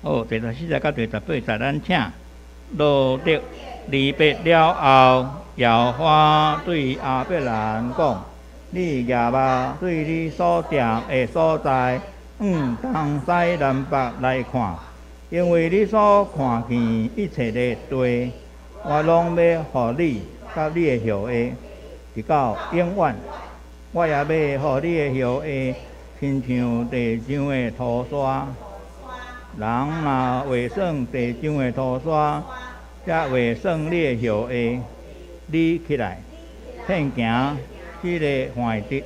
好，第14節到第18節，咱請羅得離別了後，耶和華對亞伯蘭講：你舉目對你所踮的所在，向東西南北來看，因為你所看見一切的地，我攏欲予你佮你的後裔，直到永遠。我也欲予你的後裔，親像地上的土沙。人若會算地上的土沙，才會算你的後裔。你起來，遍行這个範地，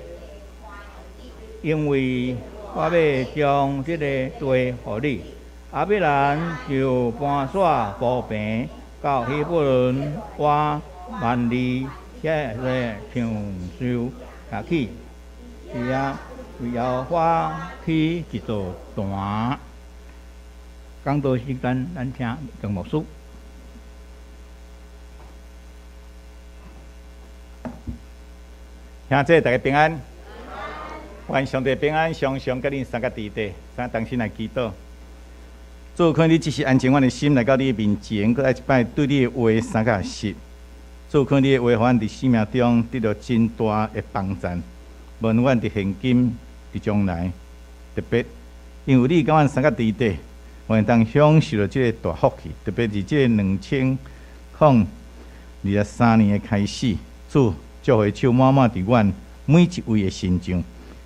因為我欲將這个地予你。亞伯蘭就搬徙步平到希伯崙倚幔利遐个橡樹下去，佇遐為耶和華起一座壇。講道時間，咱請張牧師。兄弟，大家平安，願上帝平安，常常佮恁三个佇底，咱同心來祈禱。主，可你只是安靜阮的心來到你的面前，閣來一擺對你的話三個實。主，可你的話，予阮佇生命中得著真大的幫贊，無論阮佇現今、佇將來，特別因為你佮阮三個佇底，會當享受著這个大福氣，特別是這个2023年的開始，主祝福的手滿滿佇阮每一位的身上。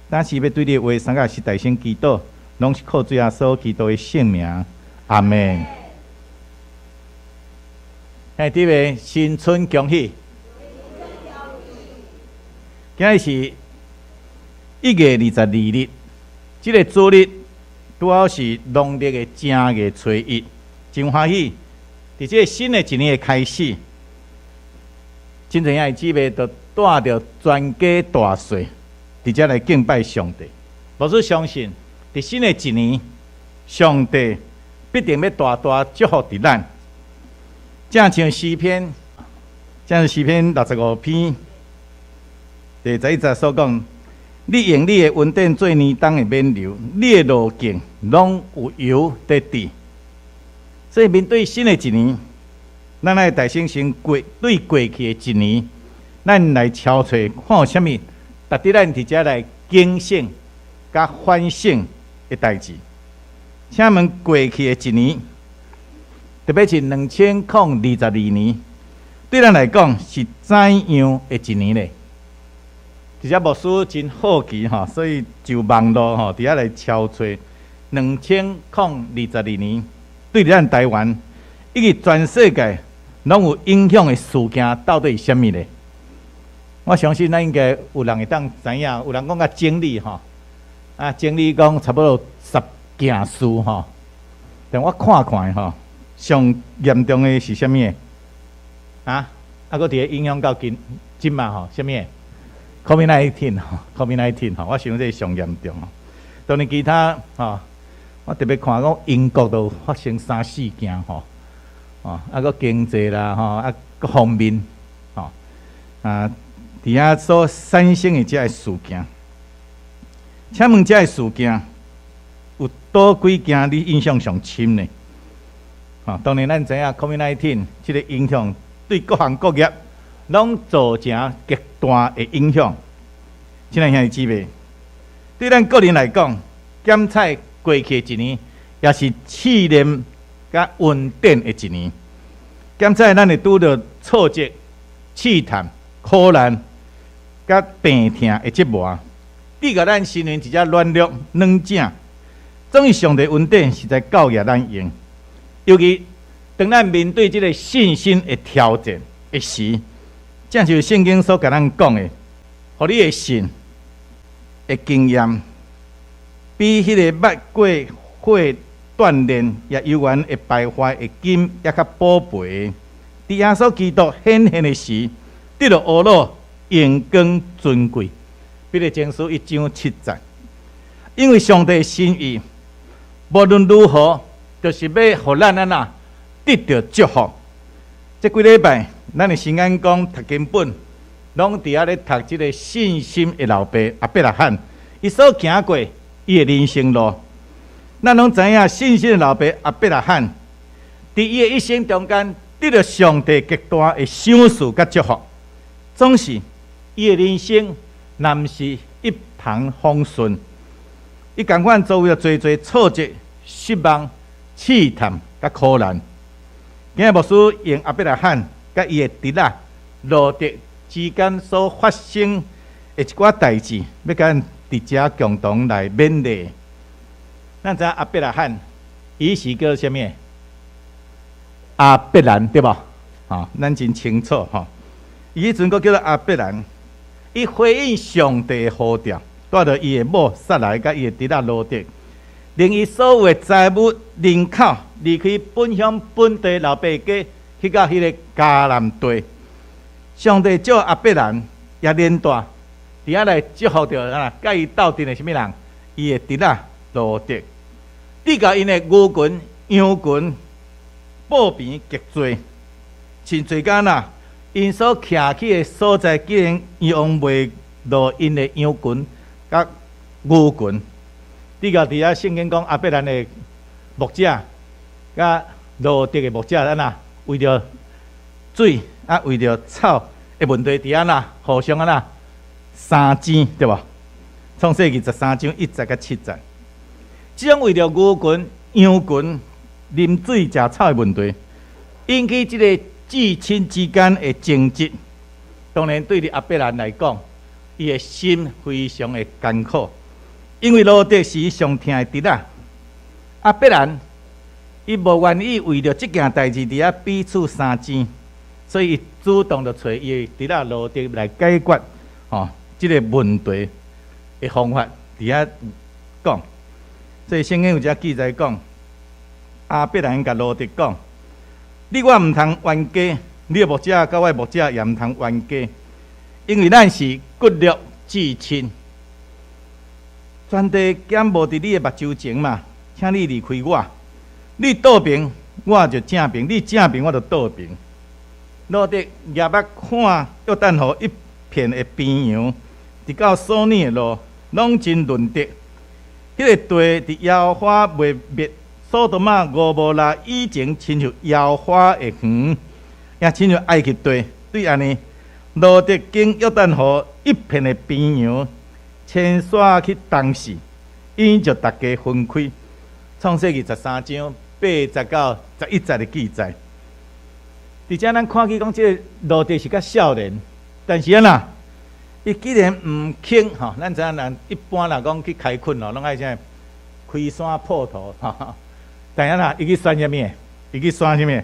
但是欲對你的話三個是大聲祈禱，攏是靠主耶穌基督的聖名，阿門。兄弟們，新春恭喜！今日是1月22日，這个主日拄好是農曆的正月初一，真歡喜！佇這个新的一年的開始，真濟兄弟姊妹都帶著全家大細，佇遮來敬拜上帝。牧師相信，佇新的一年，上帝必定欲大大祝福佇咱。正像詩篇，正像詩篇65篇第11節所講：你用你的恩典做年冬的勉勵，你的路徑攏有油佇滴。所以面對新的一年，咱愛大聲先過對過去的一年，咱來敲揣看有啥物值得咱佇遮來警醒、佮反省的代誌。請問過去的一年，特別是2022年，對咱來講是怎樣的一年呢？佇遮牧師真好奇吼，所以就網路吼佇遐來敲揣2022年對咱台灣以及全世界攏有影響的事件，到底是啥物呢？我相信咱應該有人會當知影，有人講較整理吼，啊整理講差不多10件事吼，但我看看吼，上嚴重的是啥物？啊，啊，閣佇咧影響到今這馬吼，啥物？COVID-19 吼，COVID-19 吼，我想這上嚴重吼。當然其他吼，我特別看講英國都發生三四件吼，哦，啊，閣經濟啦吼，啊，各方面吼，啊，佇遐所產生的這个事件，請問這个事件有佗幾件你印象上深呢？吼，當然咱知影 COVID-19 這个影響對各行各業攏造成極大的影響。親愛兄弟姊妹，對咱個人來講，檢採過去的一年，也是試煉佮恩典的一年。檢採咱會拄著挫折、試探、苦難、佮病痛的折磨，賜予咱心靈一隻軟弱、軟正。總是上帝恩典實在夠額咱用。尤其當咱面對這个信心的挑戰的時，正像聖經所共咱講的，予你的信的經驗，比彼个捌過火鍛鍊，也猶原會敗壞的金猶較寶貝。佇耶穌基督顯現的時，得著呵咾、榮光、尊貴。彼得前書1章7節，因為上帝的心意，無論如何，就是欲予咱按怎得著祝福。這幾禮拜，咱的新眼光讀經本，攏佇遐咧讀這个信心的老爸亞伯拉罕，伊所行過伊的人生路。咱攏知影信心的老爸亞伯拉罕，佇伊的一生中間得著上帝極大的賞賜佮祝福，總是伊的人生若毋是一帆風順，伊仝款遭遇著濟濟挫折、失望、試探佮苦難。今日牧師用亞伯拉罕佮伊的侄仔羅得之間所發生的一寡代誌，欲佮咱佇遮共同來勉勵。咱知影亞伯拉罕，伊是叫啥物？亞伯蘭對無？吼，咱真清楚吼。伊彼陣閣叫做亞伯蘭，伊回應上帝的呼召，帶著伊的某撒萊佮伊的侄仔羅得，連伊所有的財物、人口，離開本鄉本地老爸家，去到彼个迦南地。上帝借亞伯蘭也連帶佇遐來祝福著啊，佮伊鬥陣的啥物人？伊的侄仔羅得，直到𪜶的牛群、羊群、布棚極濟，真濟間啊！𪜶所徛起的所在，竟然容袂落𪜶的羊群佮牛群。直到佇遐聖經講，亞伯蘭的牧者佮羅得的牧者按怎為著水啊，為著草的問題，佇按怎互相按怎相爭，對無？創世記13章1節佮7節。這種為著牛群、羊群啉水食草的問題，引起這个至親之間的爭執。當然，對佇亞伯蘭來講，伊的心非常的艱苦，因為羅得是伊上疼的侄仔。亞伯蘭伊無願意為著這件代誌佇遐彼此相爭，所以伊主動就揣伊的侄仔羅得來解決吼這個問題的方法，佇遐講。所以聖經有遮記載講，亞伯蘭共羅得講：你我毋通冤家，你的牧者佮我的牧者也毋通冤家，因為咱是骨肉至親。全地減無佇你的目睭前嘛，請你離開我。你倒爿，我就正爿；你正爿，我就倒爿。羅得舉目看約旦河一片的平原，直到瑣珥的路，攏真潤澤。彼个地佇耶和華未滅所多瑪、蛾摩拉以前，親像耶和華的園，也親像埃及地。對按呢，羅得經約旦河一片的平原，遷徙去東勢，𪜶就逐家分開。創世記13章8節到11節的記載。佇遮咱看見講，這个羅得是較少年，但是按怎？伊既然毋肯吼，咱知影人一般若講去開墾吼，攏愛啥？開山破土，吼。但按怎？伊去選啥物？伊去選啥物？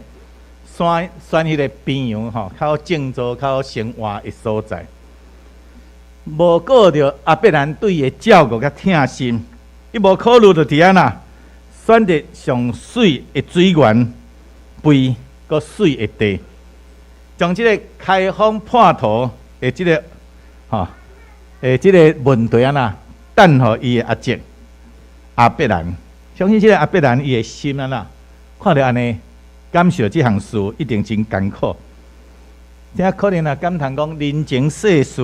選選彼个平原吼，較好種作、較好生活的所在。無顧著亞伯蘭對伊的照顧佮疼心，伊無考慮著佇按怎選擇上媠的水源、肥閣媠的地，將這个開荒破土的這个吼，這个問題按怎等予伊的阿叔亞伯蘭。相信這个亞伯蘭伊的心按怎看著按呢，感受這項事一定真艱苦。這可能也感嘆講人情世事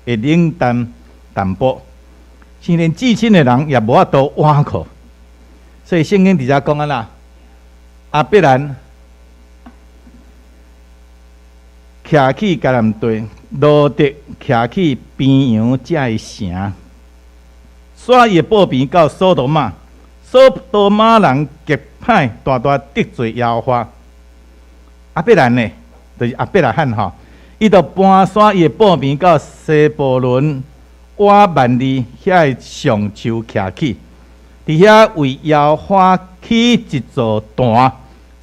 會冷淡淡薄，甚連至親的人也無法度倚靠。所以聖經佇遮講按怎，亞伯蘭徛去迦南地，羅得徛去平原遮的城，徙伊的布棚到所多瑪，所多瑪人極歹大大得罪耶和華。亞伯蘭呢，就是亞伯拉罕吼，伊就搬徙伊的布棚到西布倫倚幔利遐的橡樹徛起，佇遐為耶和華起一座壇。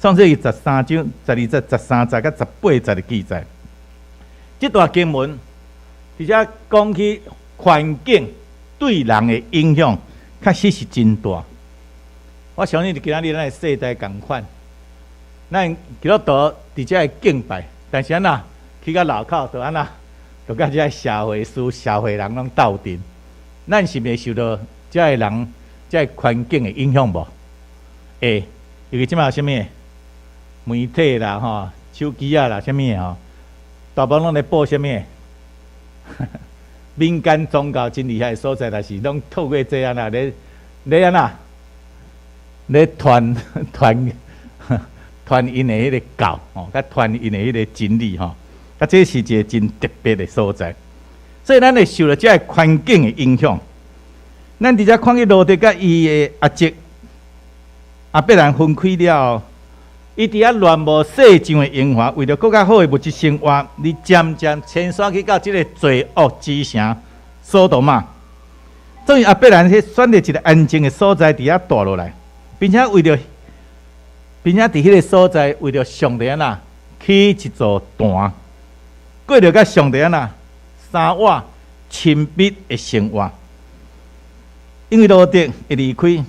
創世記13章12節、13節佮18節的記載。這段經文，佇遮講起環境對人的影響，確實是真大。我相信佇今仔日咱的世代仝款，咱基督徒佇遮的敬拜，但是按怎去到樓口，就按怎，就佮遮社會事、社會人攏鬥陣。咱是袂受著遮的人、遮的環境的影響無？會，尤其這馬啥物媒體啦、吼手機仔啦、啥物的吼，大部分攏咧報啥物？民間宗教真厲害的所在，但是攏透過這按怎咧咧按怎咧傳傳傳𪜶的彼個教吼，佮傳𪜶的彼個真理吼，啊，這是一个真特別的所在。所以咱會受著這个環境的影響。咱佇遮看見羅得佮伊的阿叔亞伯蘭分開了後，伊佇遐戀慕世上的榮華，為著閣較好的物質生活，而漸漸遷徙去到這个罪惡之城所多瑪。終於亞伯蘭去選擇一个安靜的所在，佇遐蹛落來，並且佇彼个所在為著上帝按怎起一座壇，過著佮上帝按怎相倚親密的生活。因為羅得的離開，予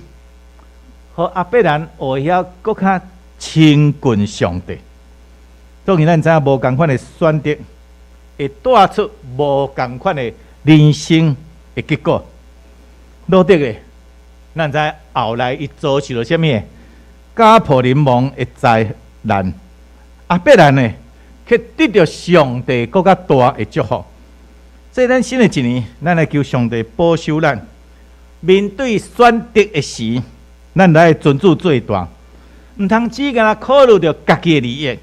亞伯蘭學會曉閣較親近上帝。當然，咱知影無仝款的選擇，會帶出無仝款的人生的結果。羅得的，咱知後來伊遭受著啥物？家破人亡的災難。亞伯蘭呢，卻得著上帝閣較大的祝福。所以，咱新的一年，咱來求上帝保守咱。面對選擇的時，咱來尊主最大，毋通只干焦考慮著家己的利益，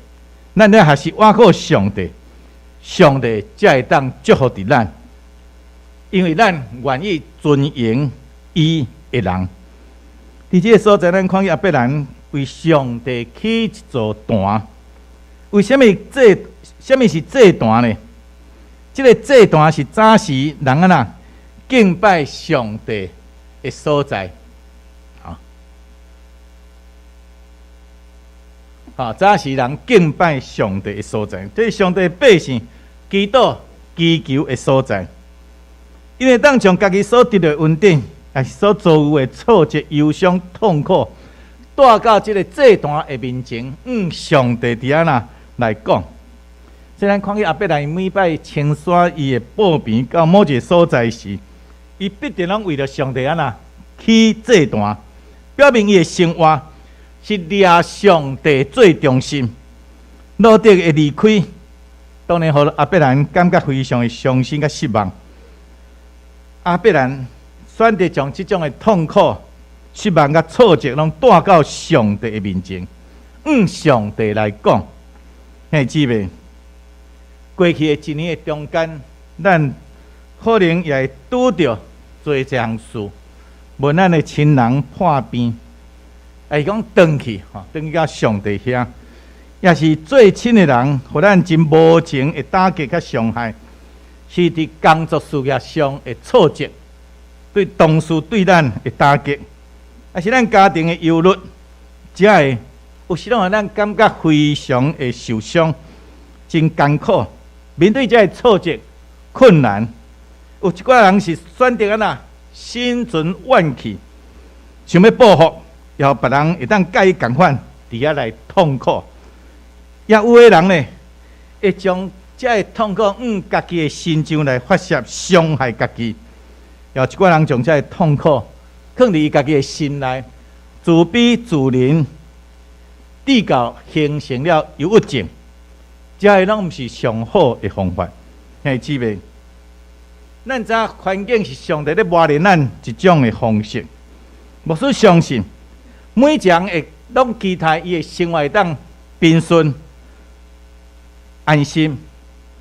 咱來學習倚靠上帝，上帝才會當祝福佇咱，因為咱願意尊榮伊的人。佇這个所在，咱看見亞伯蘭為上帝起一座壇。為啥物祭？啥物是祭壇呢？這个祭壇是早時人按怎敬拜上帝的所在，啊，好，早時人敬拜上帝的所在，這是上帝百姓祈禱祈求的所在。𪜶會當將家己所得的恩典，抑是所遭遇的挫折、憂傷、痛苦，帶到這个祭壇的面前，向上帝佇遐啦來講。雖然看見亞伯蘭每擺遷徙伊的布棚到某一个所在時，伊必定攏為著上帝按怎起祭壇，表明伊的生活是掠上帝做中心。羅得的離開，當然予亞伯蘭感覺非常的傷心佮失望。亞伯蘭選擇將這種的痛苦、失望佮挫折，攏帶到上帝的面前，向上帝來講。兄弟姊妹，過去的一年的中間，咱可能也會拄著濟項事，無咱的親人破病，抑是講轉去吼，轉去到上帝遐，抑是最親的人，予咱真無情的打擊佮傷害，是佇工作事業上的挫折，對同事對咱的打擊，抑是咱家庭的憂慮，才會有時攏予咱感覺非常的受傷，真艱苦。面對這个挫折、困難，有一寡人是選擇按怎心存怨氣，想欲報復，予別人會當佮伊仝款，佇遐來痛苦。也有的人呢，會將這个痛苦向家己的身上來發洩，傷害家己。有一寡人將這个痛苦囥佇伊家己的心內，自卑自憐，直到形成了憂鬱症。這个攏毋是上好的方法。兄弟姊妹，咱知影環境是上帝咧磨練咱一種的方式。牧師相信，每一個人會攏期待伊的生活會當平順、安心。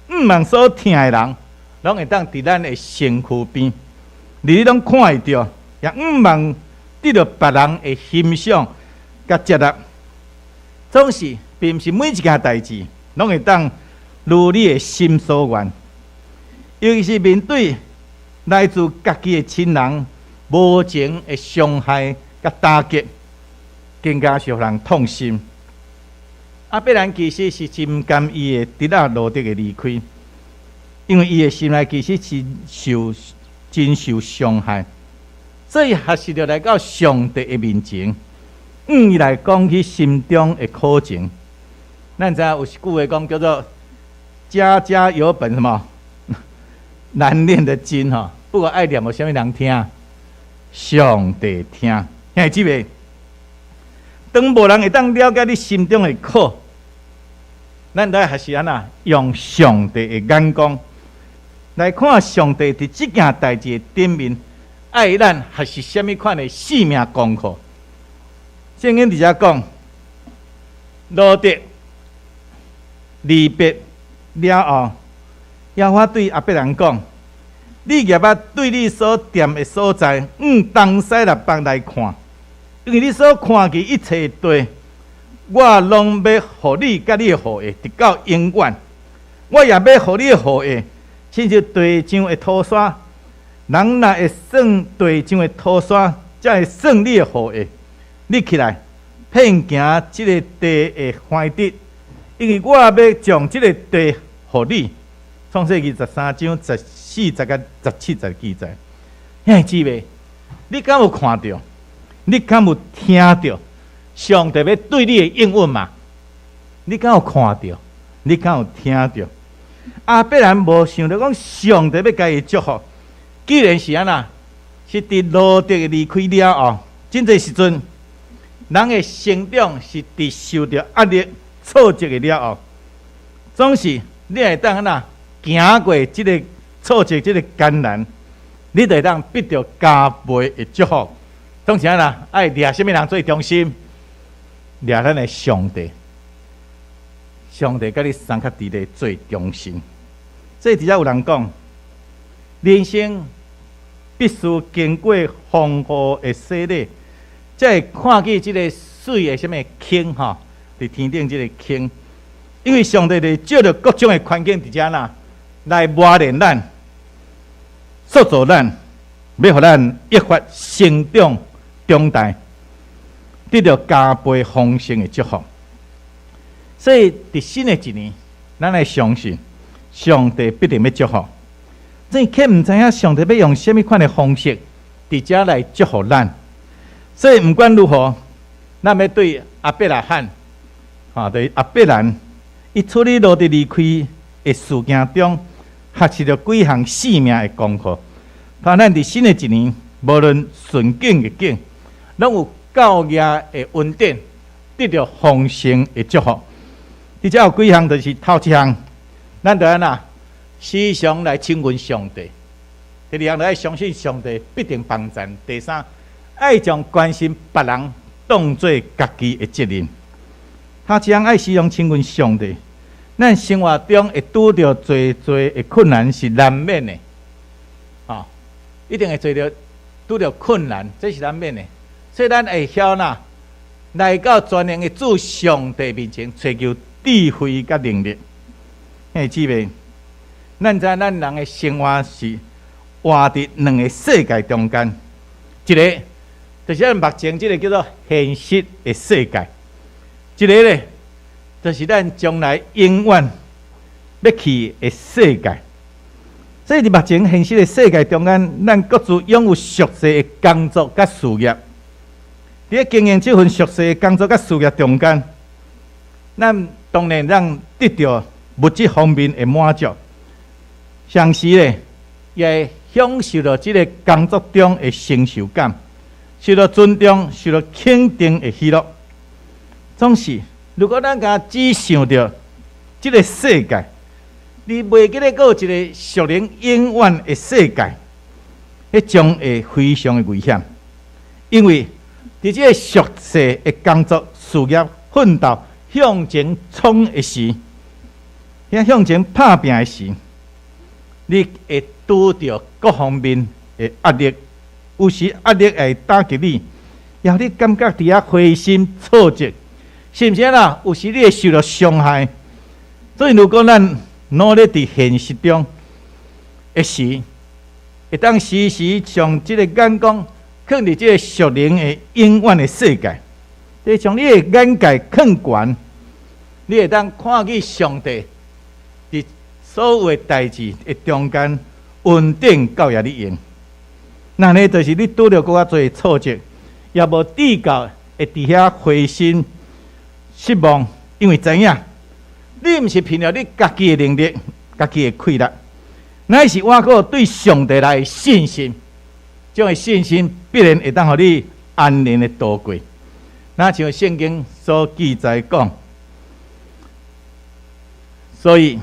毋望所疼的人，攏會當佇咱的身軀邊，日日攏看會著，也毋望得著別人的欣賞佮接納。總是，並毋是每一件代誌攏會當如你的心所願，尤其是面對來自家己的親人無情的傷害佮打擊，更加是予人痛心。亞伯蘭其實是真毋甘伊的侄仔羅得的離開，因為伊的心內其實是受真受傷害，所以學習著來到上帝的面前，向伊來講起心中的苦情。咱知影有一句話講叫做“家家有本什麼難念的經”吼，不過愛念予啥物人聽？上帝聽。兄弟姊妹，當無人會當了解你心中的苦，咱愛學習按怎用上帝的眼光來看上帝佇這件代誌的頂面，愛咱學習啥物款的性命功課。聖經佇遮講，羅得離別了後，耶和華對亞伯蘭講：你舉目對你所踮的所在，向東西南北來看，因為你所看見一切地，我攏欲予你佮你的後裔，直到永遠。我也欲予你的後裔，親像地上的土沙。人若會算地上的土沙，才會算你的後裔。你起來，遍行這个地的寬直，因為我欲將這个地予你。創世記13章14節佮17節記載。兄弟姊妹，你敢有看著？你敢有聽著？上帝欲對你的應允嘛？你敢有看著？你敢有聽著？亞伯蘭無想著講上帝欲共伊祝福。既然是按怎，是佇羅得離開了後，真濟時陣，人的成長是佇受著壓力、挫折的了後，總是你會當按怎行過這个挫折、這个艱難，你就會當得著加倍的祝福。總是按怎，愛掠啥物人做中心？掠咱的上帝，上帝佮你相較佇咧最中心。所以佇遮有人講，人生必須經過風雨的洗禮，才會看見這个水的啥物坑吼，佇天頂這个坑。因為上帝咧借著各種的環境佇遮啦，來磨練咱、塑造咱，欲予咱越發成長長大，得著加倍豐盛的祝福。所以，佇新的一年，咱來相信上帝必定欲祝福。只是毋知影上帝欲用啥物款的方式，佇遮來祝福咱。所以，毋管如何，咱欲對亞伯拉罕，哈，對亞伯蘭，伊處理羅得離開的事件中，學習著幾項性命的功課。盼咱佇新的一年，無論順境逆境，攏有夠額的恩典，得著豐盛的祝福。佇遮有幾項，就是頭一項，咱著按怎時常來親近上帝。第二項，著愛相信上帝必定幫贊。第三，愛將關心別人當做家己的責任。頭一項愛時常親近上帝。咱生活中會拄著濟濟的困難是難免的，吼，一定會濟著拄著困難，這是難免的。所以咱會曉哪來到全能的主上帝面前，尋求智慧佮能力。兄弟姊妹，咱知咱人的生活是活佇兩个世界中間，一个就是咱目前這个叫做現實的世界，一个咧就是咱將來永遠欲去的世界。所以佇目前現實的世界中間，咱各自擁有屬世的工作佮事業。佇咧經營這份屬世的工作佮事業中間，咱當然咱得著物質方面的滿足，同時咧，也會享受著這个工作中的成就感，受到尊重、受到肯定的喜樂。總是，如果咱敢只想著這个世界，你袂記得閣有一个屬靈永遠的世界，彼將會非常的危險。因為佇這个屬世的工作、事業、奮鬥向前衝的時，遐向前拍拚的時，你會拄著各方面的壓力，有時壓力會打擊你，予你感覺佇遐灰心挫折，是毋是啦？有時你會受著傷害。所以，如果咱努力佇現實中的時，會當時時將這个眼光囥佇這个屬靈的永遠的世界，你將你的眼界囥懸，你會當看見上帝佇所有的代誌的中間恩典夠額你用。那呢，就是你拄著閣較濟挫折，也無至到會佇遐灰心失望，因為知影你毋是憑著你家己的能力、家己的氣力，乃是倚靠對上帝來的信心。這種信心必然會當予你安然的度過。若像聖經所記載講，所以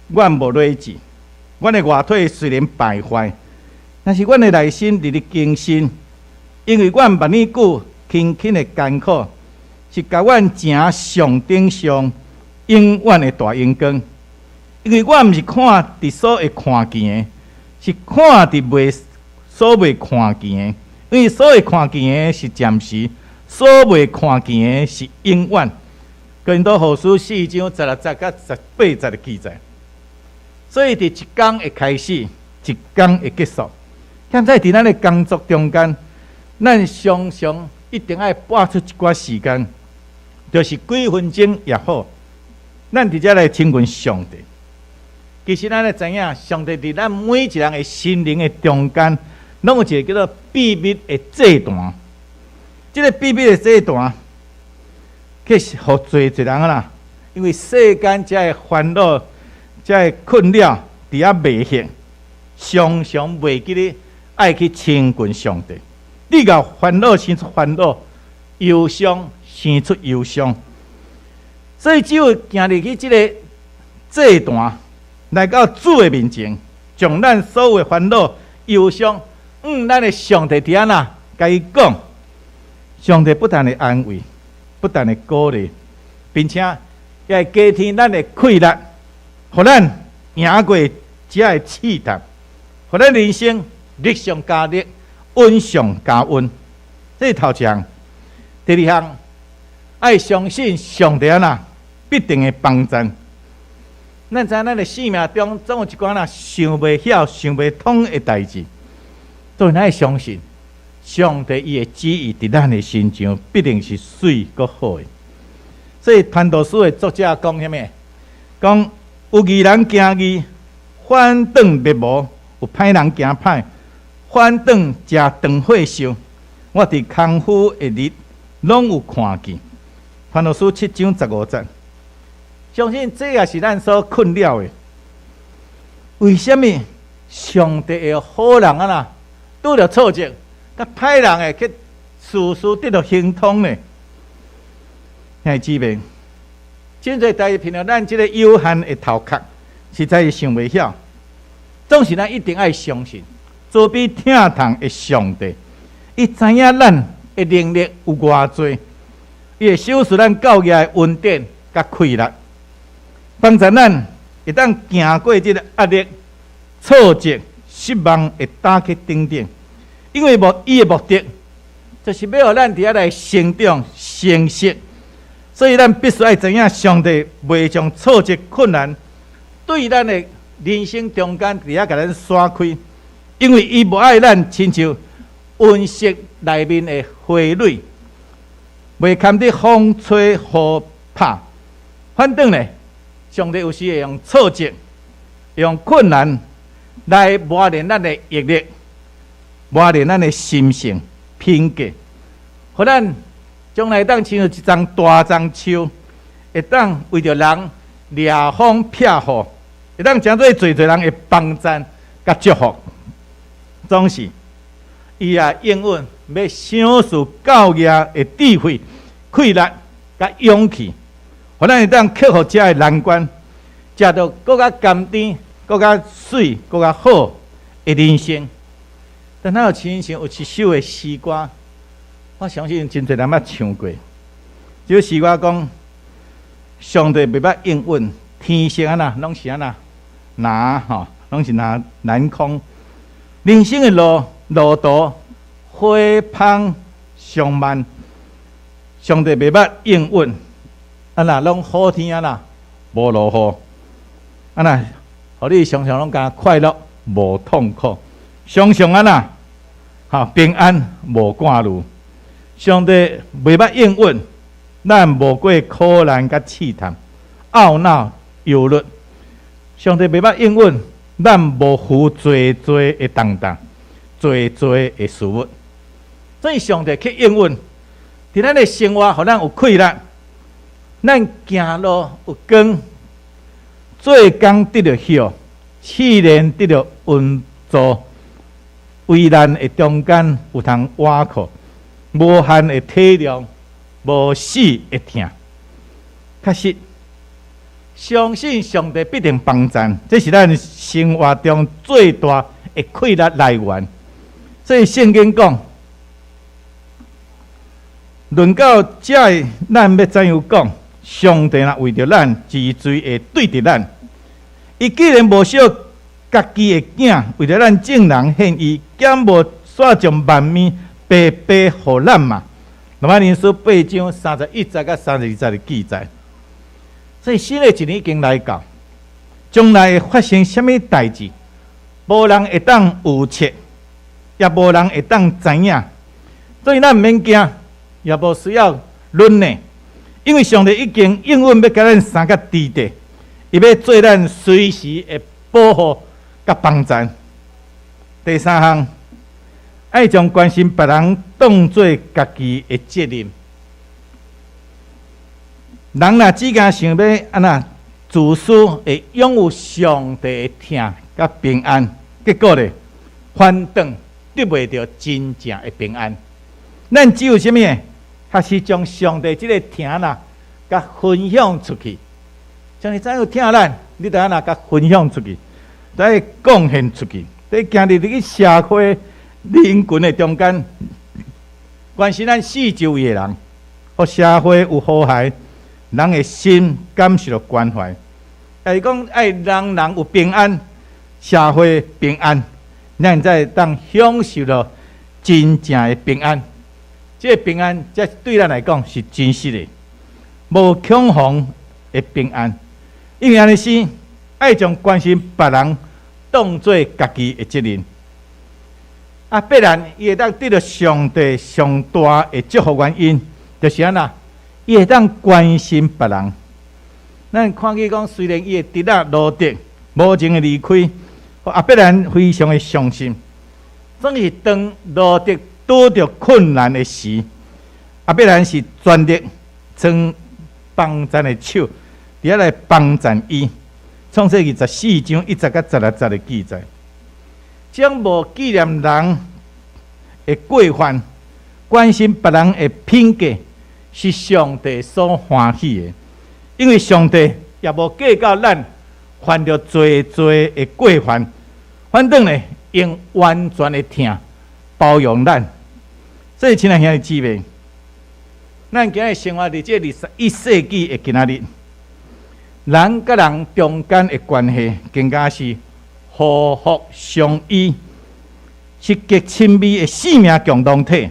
阮無羸志，阮的外體雖然敗壞，但是阮的內心日日更新，因為阮萬呢久勤勤的艱苦，是共阮成上頂上永遠的大榮光。因為我毋是看佇所會看見的，是看佇未所未看見的。因為所會看見的是暫時，所未看見的是永遠。哥林多後書四章十六節佮十八節的記載。所以佇一工會開始，一工會結束。現在佇咱的工作中間，咱常常一定愛撥出一寡時間，就是幾分鐘也好，咱佇遮來親近上帝。其實咱會知影，上帝佇咱每一人的心靈的中間，攏有一个叫做秘密的祭壇。這个秘密的祭壇，其實予濟濟人啦，因為世間遮的煩惱、遮的困擾，佇遐迷惑，常常袂記得愛去親近上帝。你共煩惱生出煩惱，憂傷生出憂傷，所以只有行入去這个祭壇，來到主的面前，將咱所有的煩惱、憂傷，咱的上帝佇遐啦，共伊講，上帝不但會安慰，不但會鼓勵，並且也會加添咱的氣力，予咱贏過這个試探，予咱人生力上加力，恩上加恩。這是頭一項。第二項，愛相信上帝啊，必定會幫贊。咱知影咱的生命中總有一寡若想袂曉、想袂通的代誌，所以咱愛相信上帝伊的旨意佇咱的身上必定是媠閣好的。所以傳道書的作者講啥物？講有義人行義，反轉滅無；有歹人行歹，反轉食斷火燒。我佇空虛的日，攏有看見。傳道書七章十五節，相信這也是咱所困擾的。為啥物上帝會予好人啊啦，拄著挫折，佮歹人會去事事得著亨通呢？兄弟姊妹，真濟代誌憑著咱這个有限的頭殼，實在是想袂曉。總是咱一定愛相信，慈悲疼痛的上帝，伊知影咱的能力有偌濟，伊會賞賜咱夠額的恩典佮氣力，幫助咱會當行過這个壓力、挫折、失望的打擊等等。因為伊的目的，就是欲予咱佇遐來成長、成熟。所以咱必須愛知影，上帝袂將挫折、困難對咱的人生中間佇遐共咱徙開，因為伊無愛咱親像溫室內面的花蕊，袂堪得風吹雨拍。反轉呢，上帝有時會用挫折、用困難來磨練咱的毅力，磨練咱的心性、品格，予咱將來當親像一叢大樟樹，會當為著人掠風避雨，會當成做濟濟人的幫贊佮祝福。總是，伊也應允欲賞賜夠額的智慧、氣力佮勇氣，予咱會當克服這个難關，食著閣較甘甜、閣較媠、閣較好的人生。但咱有親像有一首的詩歌，我相信真濟人捌唱過。這首詩歌講，上帝袂捌應允，天色按怎，攏是按怎，藍吼，攏是藍藍空。人生的路路途火芳上慢，上帝袂捌應允，按怎攏好天按怎，無落雨，按怎，予你常常攏感覺快樂，無痛苦，常常按怎，吼平安無掛慮。上帝袂捌應允，咱無過苦難佮試探、懊惱、憂慮。上帝袂捌應允，咱無負濟濟的重擔、濟濟的事物。所以上帝去應允，佇咱的生活，予咱有氣力，咱行路有光，做工得著曉，試煉得著穩住，危難的中間有通倚靠，無限的體諒，無死的疼。確實，相信上帝必定幫贊，這是咱生活中最大的氣力來源。所以聖經講，論到這个，咱欲怎樣講？上帝若為著咱治罪會對著咱，伊既然無惜家己的囝，為著咱眾人獻伊，敢無煞將萬物白白予咱嗎？羅馬人書8章31節佮32節的記載。所以新的一年已經來到，將來會發生啥物代誌，無人會當預測，也無人會當知影。所以咱毋免驚，也無需要忍呢，因為上帝已經應允欲共咱相佮佇咧，伊欲做咱隨時的保護佮幫贊。第三項，愛將關心別人當做家己的責任。人若只敢想欲按怎自私，會擁有上帝的疼佮平安，結果咧，反轉得袂著真正的平安。咱只有啥物？還是將上帝這个疼啦，共分享出去。上帝怎樣疼咱，你著按怎共分享出去，愛貢獻出去。佇行入去社會人群的中間，關心咱四周圍的人，予社會有和諧，人的心感受著關懷。也是講愛人人有平安，社會平安，咱才會當享受著真正的平安。這個平安，這對咱來講是真實的，無恐慌的平安。因為按呢是愛將關心別人當做家己的責任。啊，別人伊會當得著上帝上大的祝福原因，就是按怎，伊會當關心別人。咱看見講，雖然伊的侄仔羅得無情的離開，亞伯蘭非常的傷心。總是當羅得拄著困難的時，亞伯蘭是全力撐幫贊的手，佇遐來幫贊伊。創世記14章1節佮16節的記載，這種無紀念人的過犯，關心別人的品格，是上帝所歡喜的。因為上帝也無計較咱犯著濟濟的過犯，反轉呢，用完全的疼包容咱。所以，親愛兄弟姊妹，咱今日生活佇這21世紀的今仔日，人佮人中間的關係更加是禍福相依，是極親密的生命共同體。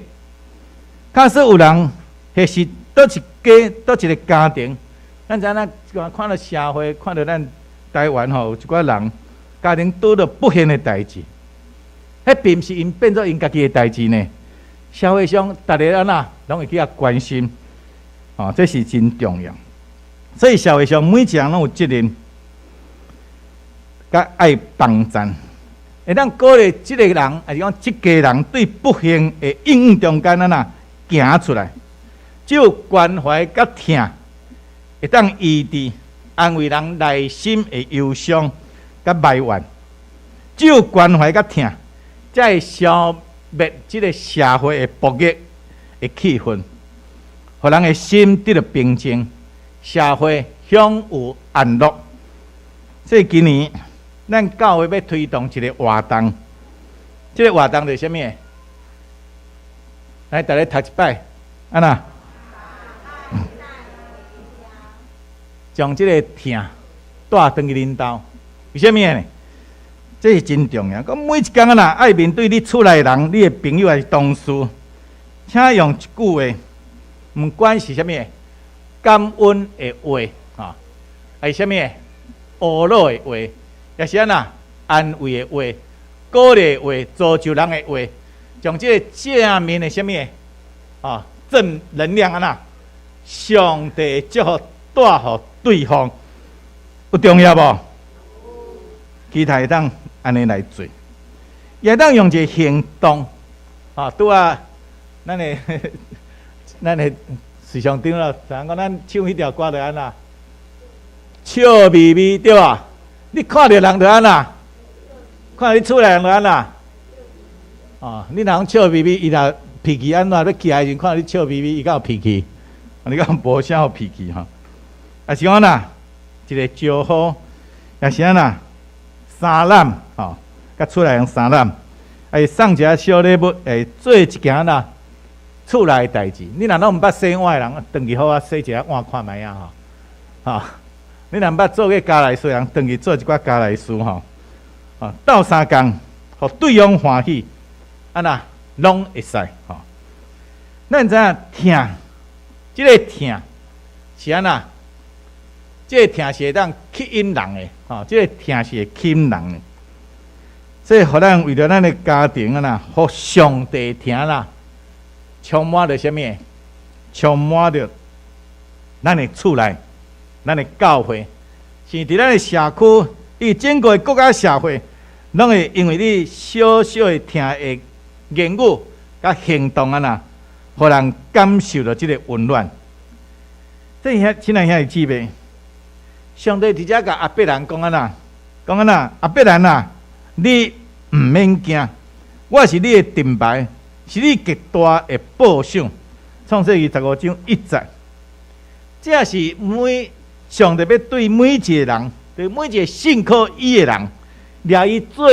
假使有人彼是佗一家、佗一个家庭，咱知影咱看著社會，看著咱台灣吼，有一寡人家庭拄著不幸的代誌，彼並毋是𪜶變做𪜶家己的代誌呢。社會上逐个按怎，攏會去遐關心，哦，這是真重要。所以社會上每一個人攏有責任，佮愛幫贊，會當鼓勵這个人，抑是講這家人對不幸的應用中間按怎行出來，只有關懷佮疼，會當醫治安慰人內心的憂傷佮埋怨。只有關懷佮疼，才會消滅這个社會的暴虐的氣氛，予人的心得著平靜，社會享有安樂。所以今年咱教會欲推動一个活動，這个活動就是啥物？來，大家讀一擺，按怎？將這个疼帶轉去恁兜，為啥物呢？這是真重要。講每一工啊，若愛面對你厝內人、你的朋友抑是同事，請用一句話，毋管是啥物感恩的話，吼，抑是啥物呵咾的話，抑是按怎安慰的話、鼓勵的話、造就人的話，將這个正面的啥物啊正能量按怎，上帝祝福帶予對方，有重要無？期待會當按呢來做，也會當用一个行動，啊，拄仔咱的時常長老，知影講咱唱彼條歌就按怎？笑眯眯對無？你看著人就按怎？看著你厝內人就按怎？哦，你若講笑眯眯，伊若脾氣按怎欲起來的時陣，看著你笑眯眯，伊敢有脾氣？你敢無啥好脾氣吼？抑是講按怎？一个招呼，抑是按怎？相攬吼，佮厝內人相攬，抑是送一个小禮物，會做一件按怎厝內的代誌，你若攏毋捌洗碗的人，轉去好好洗一下碗看覓仔吼，吼！你若毋捌做過家內事的人，轉去做一寡家內事吼，啊，鬥相共，予對方歡喜，按呢攏會使吼。咱知影疼，這个疼是按呢？這个疼是會當吸引人的，吼，這个疼是會吸引人的。所以，予咱為著咱的家庭啊啦，予上帝疼啦，充滿著啥物？充滿著咱的厝內，咱的教會，是佇咱的社區，以整個國家社會，攏會因為你小小的疼的言語佮行動啊啦，予人感受著這个溫暖。這兄親愛兄弟姊妹，上帝直接共亞伯蘭講按呢，講按呢，亞伯蘭啊，你毋免驚，我是你的盾牌，是你極大的報賞。創世記15章1節，這是每上帝欲對每一个人，對每一个信靠伊的人，掠伊做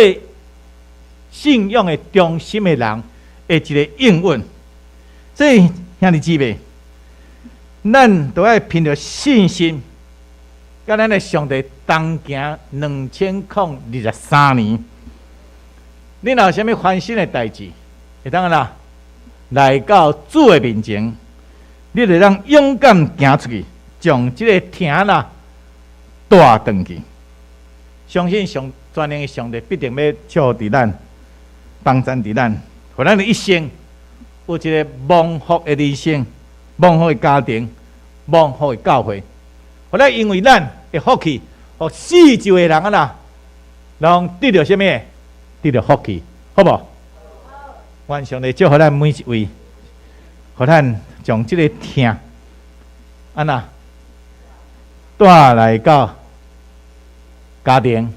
信仰的中心的人的一个應允。所以兄弟姊妹，咱都愛憑著信心，佮咱的上帝同行2023年。你若有啥物煩心的代誌，會當按呢來到主的面前，你就當勇敢行出去，將這个疼啦帶轉去。相信上全能的上帝必定欲祝福佇咱，幫贊佇咱，予咱的一生有一个蒙福的人生，蒙福的家庭，蒙福的教會，予咱因為咱的福氣，予四周的人啊啦，攏得著啥物？得著福氣，好無？願上帝祝福咱每一位，予咱將這个疼，按呢帶來到家庭、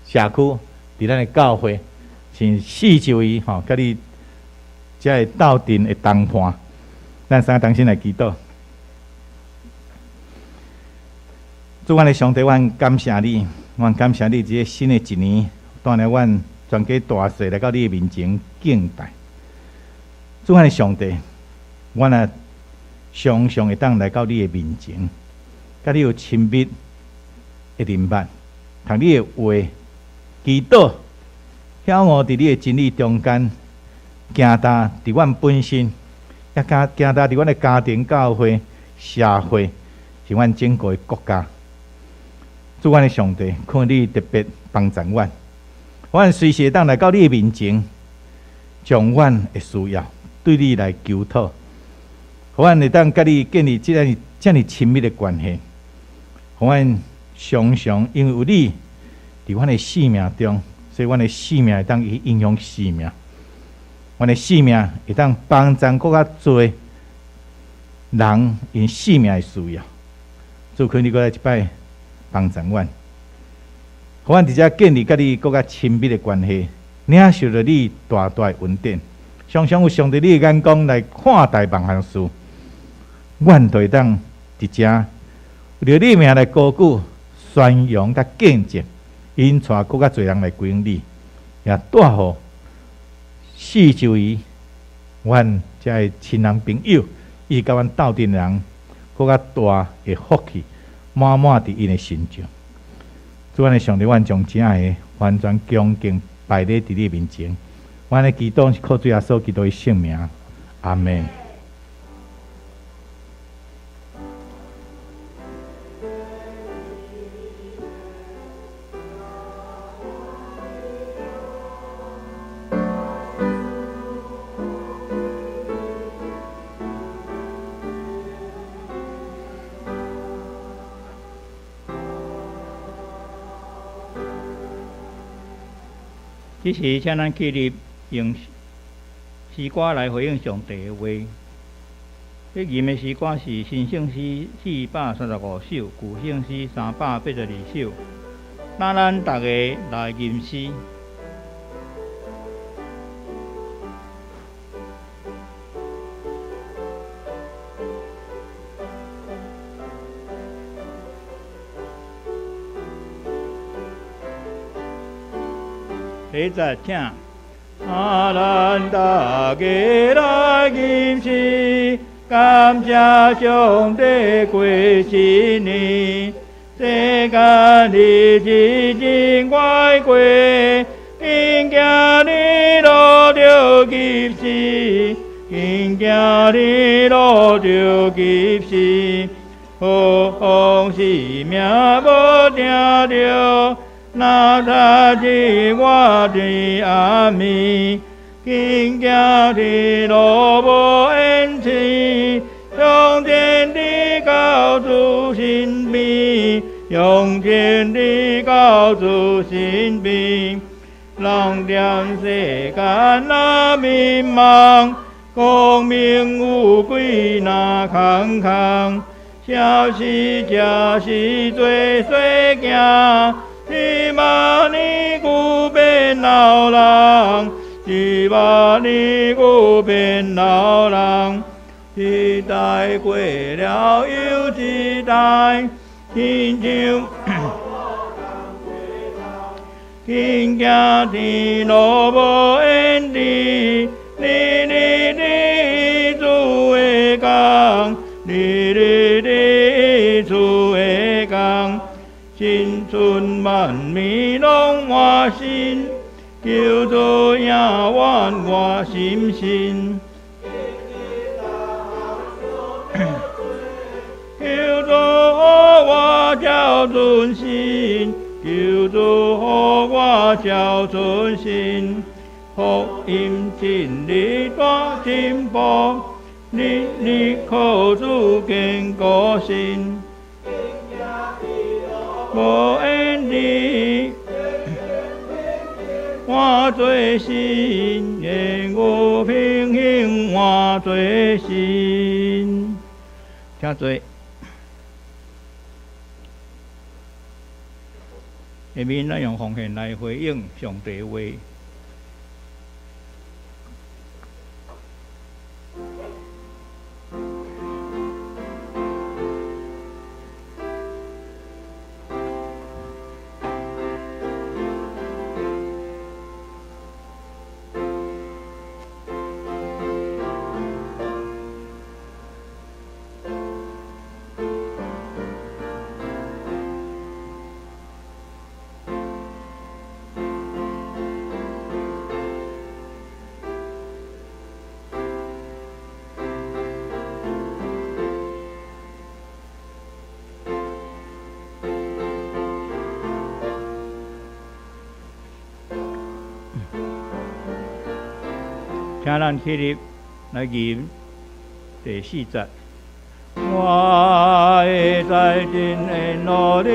社區，佇咱的教會，是四周圍吼，佮你才會鬥陣的同伴。咱三個同心來祈禱。主，阮的上帝，阮感謝你，阮感謝你，這个新的一年，帶領阮全家大細來到你的面前敬拜。主，阮的上帝，阮啊常常會當來到你的面前，佮你有親密的認捌，讀你的話，祈禱，曉悟佇你的真理中間，行踏佇阮本身，也行行踏佇阮的家庭、教會、社會，是阮整個的國家。主，阮的上帝，看你特別幫助阮，阮隨時會當來到你的面前，將阮的需要對你來求討，予阮會當佮你建立這樣遮爾親密的關係，予阮常常因為有你佇阮的生命中，所以阮的生命會當去影響生命，阮的生命會當幫助閣較濟人𪜶生命的需要。主，求你閣來一擺幫助阮，予阮佇遮建立佮你閣較親密的關係，領受著你大大的恩典，常常有上帝你的眼光來看待萬項事，阮就會當佇遮為著你名來高舉、宣揚佮見證，引帶閣較濟人來歸向你，也帶予四周圍阮遮的親人朋友，以及阮鬥陣的人，閣較大的福氣，滿滿佇𪜶的身上。主，阮的上帝，阮將遮的完全恭敬擺佇你面前。阮的祈禱是靠主耶穌基督的聖名，阿們。這時，請咱起立，用詩歌來回應上帝的話。這吟的詩歌是新聖詩435首，舊聖詩382首。那咱逐个來吟詩。第一節，請。啊，咱逐家來。入時，感謝上帝過一年，世間日子真快過，緊行你路著及時，緊行你路著及時，好風是命無定著，若早知我佇暗暝，緊行天路無延遲，向前佇到主身邊，向前佇到主身邊。人踮世間若迷茫，光明有幾若空空，啥時才是做細囝？一萬年久變老人，一萬年久變老人，一代過了又一代，親像緊行天路無延遲，日日日主的工，日日日主的工，青春萬暝攏換新，求主永遠我心心。求主予我照準心，求主予我照準心，福音真理大進步，日日靠主堅固心。無延遲，換做新，願有平行換做新。請坐。下面咱用奉獻來回應上帝話。請咱起立來吟第四節。我會在真緣路裡，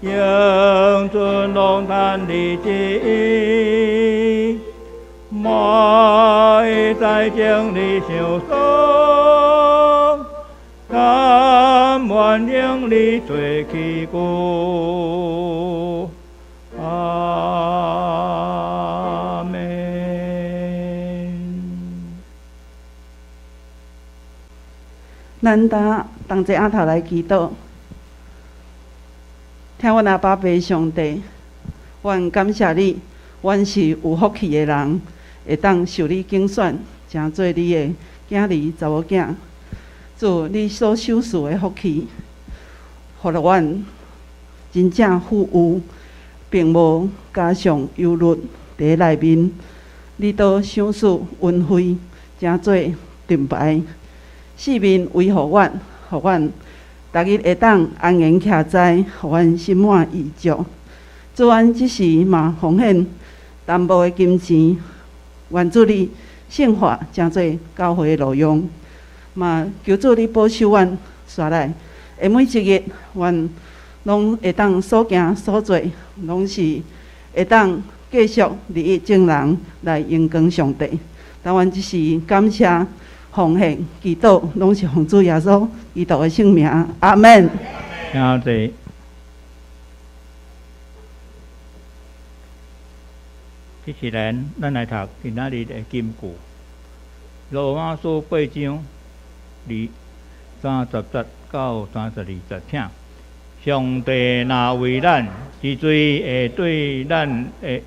永存攏趁你旨意。我會在真理相送，甘願用你做器具。阿們。咱呾同齊阿頭來祈禱，聽阮阿爸父上帝，阮感謝你，阮是有福氣的人，會當受你揀選，成做你的囝兒查某囝。主，你所賞賜的福氣，予阮真正富有，並無加上憂慮佇內面。你都賞賜恩惠，成做盾牌，四面維護阮，予阮逐日會當安然徛在，予阮心滿意足。主，阮這時嘛奉獻淡薄的金錢，願主你聖化，成做教會的路用。嘛求主你保守阮，紲來的每一日，阮攏會當所行所做，攏是會當繼續利益眾人來榮光上帝。但阮這時感謝奉獻祈禱，攏是奉主耶穌基督的聖名，阿們。請坐。這次咱來讀今仔日的金句，羅馬書八章30節到32節，請。上帝若為咱，是誰會對咱的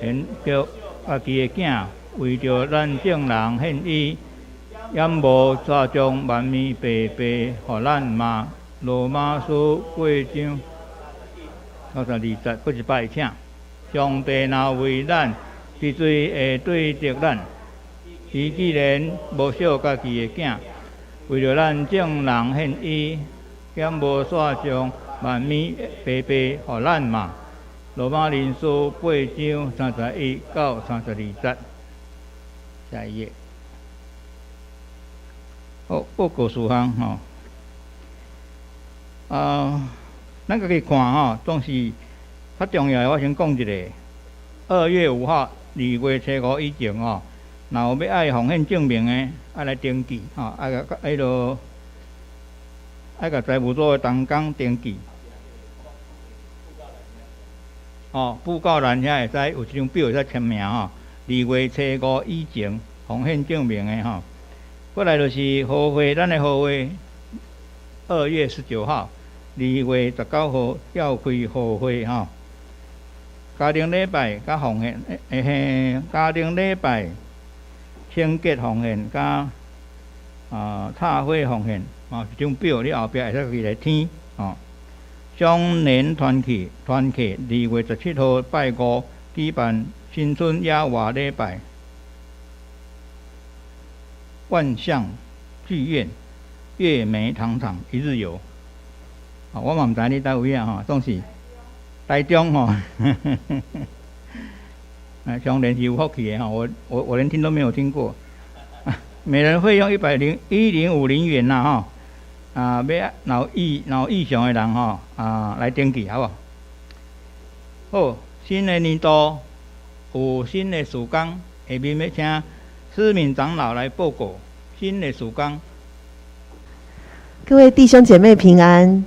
緣叫家己的囝為著咱眾人獻伊，敢無煞將萬物白白予咱嗎？羅馬書八章32節，閣一擺請。上帝若為咱，是誰會對敵咱？伊既然無惜家己的囝，為著咱眾人獻伊，敢無煞將萬物白白予咱嗎？羅馬人書八章31到32節。下一頁。好，報告事項吼。啊，咱家己看吼，總是較重要的。我先講一下。2月5號，2月初五以前吼，若有欲愛奉獻證明的，愛來登記吼，愛共彼落愛共財務組的同工登記。哦，布告欄遐會使有一張表會使簽名吼。二月初五以前奉獻證明的吼。過來就是和會，咱的和會，2月19號，2月19號召開和會吼。家庭禮拜佮奉獻，欸，家庭禮拜清潔奉獻佮插花奉獻，哦，一張表你後壁會使記來填吼。雙年團契團契，2月17號拜五舉辦新春野外禮拜，萬象劇院月眉糖廠一日遊。啊，我嘛毋知你佗位啊吼，總是台中吼。哎，雙連是有福氣的吼，我連聽都沒有聽過。每人費用一百零1050元啦吼。啊，欲若有意向的人吼，啊，來登記好無？好，新的年度有新的事工，下面欲請思敏長老來報告新的事工。各位弟兄姐妹平安。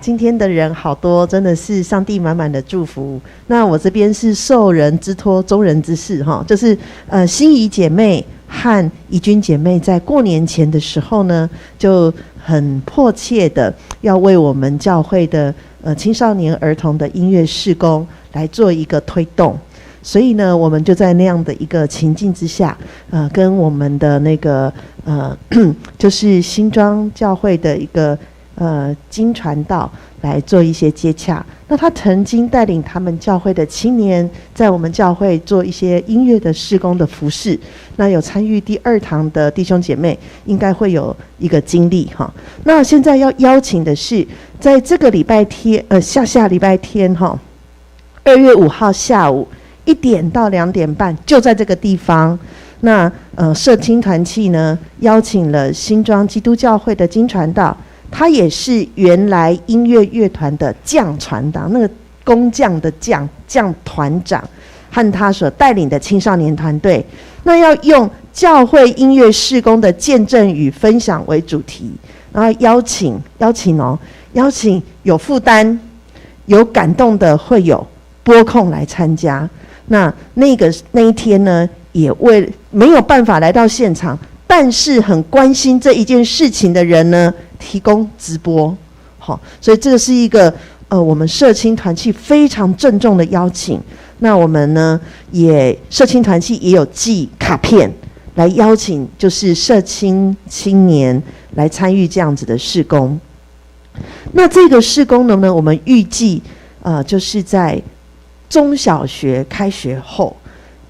今天的人好多，真的是上帝滿滿的祝福。那我這邊是受人之託，忠人之事哈，就是心儀姐妹和怡君姐妹在過年前的時候呢，就很迫切的要為我們教會的青少年兒童的音樂事工來做一個推動。所以呢，我們就在那樣的一個情境之下，跟我們的那個就是新莊教會的一個金傳道來做一些接洽。那他曾經帶領他們教會的青年，在我們教會做一些音樂的事工的服侍。那有參與第二堂的弟兄姐妹，應該會有一個經歷哈。那現在要邀請的是，在這個禮拜天，下下禮拜天哈，2月5號下午1點到2點半，就在這個地方。那社青團契呢，邀請了新莊基督教會的金傳道。他也是原來音樂樂團的匠傳道，那個工匠的匠，匠團長，和他所帶領的青少年團隊，那要用教會音樂事工的見證與分享為主題，然後邀請有負擔、有感動的會友撥空來參加。那一天呢，也為沒有辦法來到現場，但是很關心這一件事情的人呢，提供直播。好，所以這個是一個我們社青團契非常鄭重的邀請。那我們呢，也社青團契也有寄卡片來邀請，就是社青青年來參與這樣子的事工。那這個事工呢，我們預計就是在中小學開學後，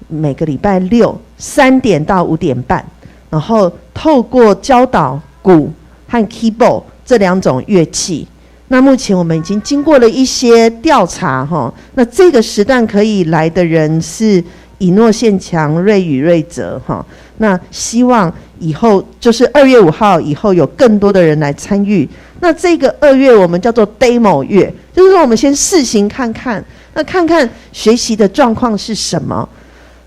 每個禮拜六3點到5點半，然後透過教導鼓和 keyboard 這兩種樂器。那目前我們已經經過了一些調查，哈，那這個時段可以來的人是以諾憲強、瑞宇、瑞澤，哈。那希望以後就是2月5號以後有更多的人來參與。那這個二月我們叫做 demo 月，就是說我們先試行看看，那看看學習的狀況是什麼。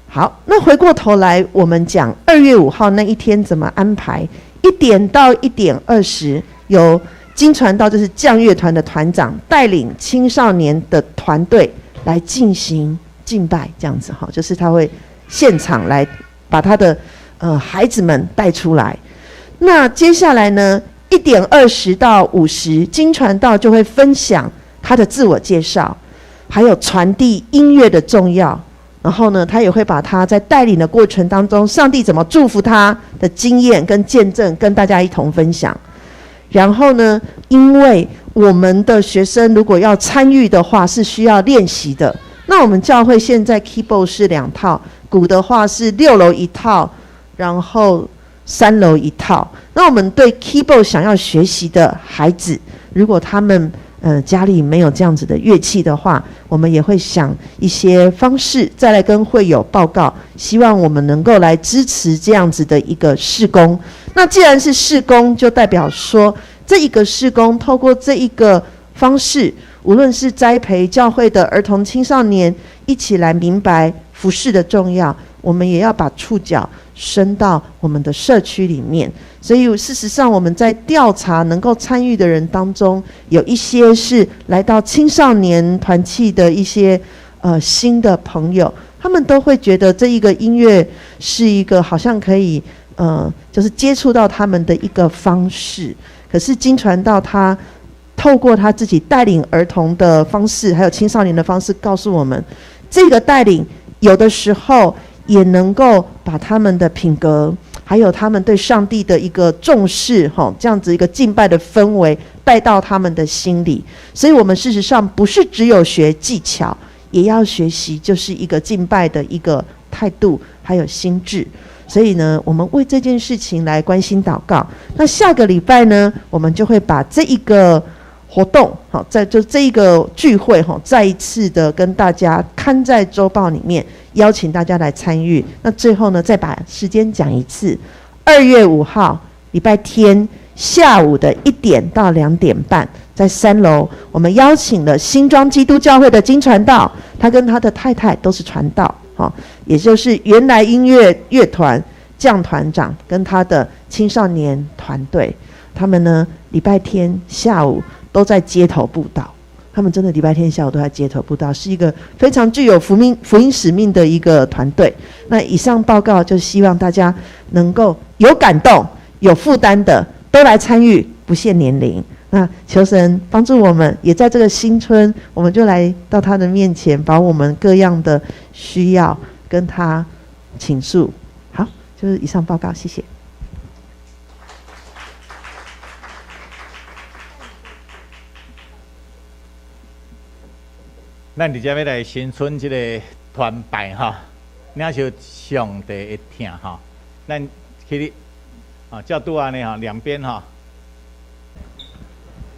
好，那回過頭來我們講二月五號那一天怎麼安排？1點到1點20，由金傳道就是匠樂團的團長帶領青少年的團隊來進行敬拜，這樣子哈，就是他會現場來把他的孩子們帶出來。那接下來呢，1點20到50，金傳道就會分享他的自我介紹，還有傳遞音樂的重要。然后呢，他也会把他在带领的过程当中，上帝怎么祝福他的经验跟见证，跟大家一同分享。然后呢，因为我们的学生如果要参与的话，是需要练习的。那我们教会现在 keyboard 是两套，鼓的话是六楼一套，然后三楼一套。那我们对 keyboard 想要学习的孩子，如果他们家里没有这样子的乐器的话，我们也会想一些方式再来跟会友报告，希望我们能够来支持这样子的一个事工。那既然是事工，就代表说这一个事工透过这一个方式，无论是栽培教会的儿童青少年一起来明白服事的重要，我们也要把触角伸到我们的社区里面。所以事实上，我们在调查能够参与的人当中，有一些是来到青少年团契的一些新的朋友，他们都会觉得这一个音乐是一个好像可以就是接触到他们的一个方式。可是金传道他透过他自己带领儿童的方式，还有青少年的方式，告诉我们，这个带领有的时候也能够把他们的品格，还有他们对上帝的一个重视，哈，这样子一个敬拜的氛围带到他们的心里。所以，我们事实上不是只有学技巧，也要学习就是一个敬拜的一个态度，还有心智。所以呢，我们为这件事情来关心祷告。那下个礼拜呢，我们就会把这一个活动，好，在就这一个聚会，哈，再一次的跟大家刊在周报里面，邀请大家来参与。那最后呢，再把时间讲一次：2月5号，礼拜天下午的1点到2点半，在三楼，我们邀请了新庄基督教会的金传道，他跟他的太太都是传道，好，也就是原来音乐乐团将团长跟他的青少年团队，他们呢礼拜天下午都在街头布道，他们真的礼拜天下午都在街头布道，是一个非常具有福音使命的一个团队。那以上报告就希望大家能够有感动、有负担的都来参与，不限年龄。那求神帮助我们，也在这个新春，我们就来到他的面前，把我们各样的需要跟他倾诉。好，就是以上报告，谢谢。咱伫遮欲来新春这个团拜吼，领受上帝的疼吼。咱起立，啊，照拄按呢吼，两边吼。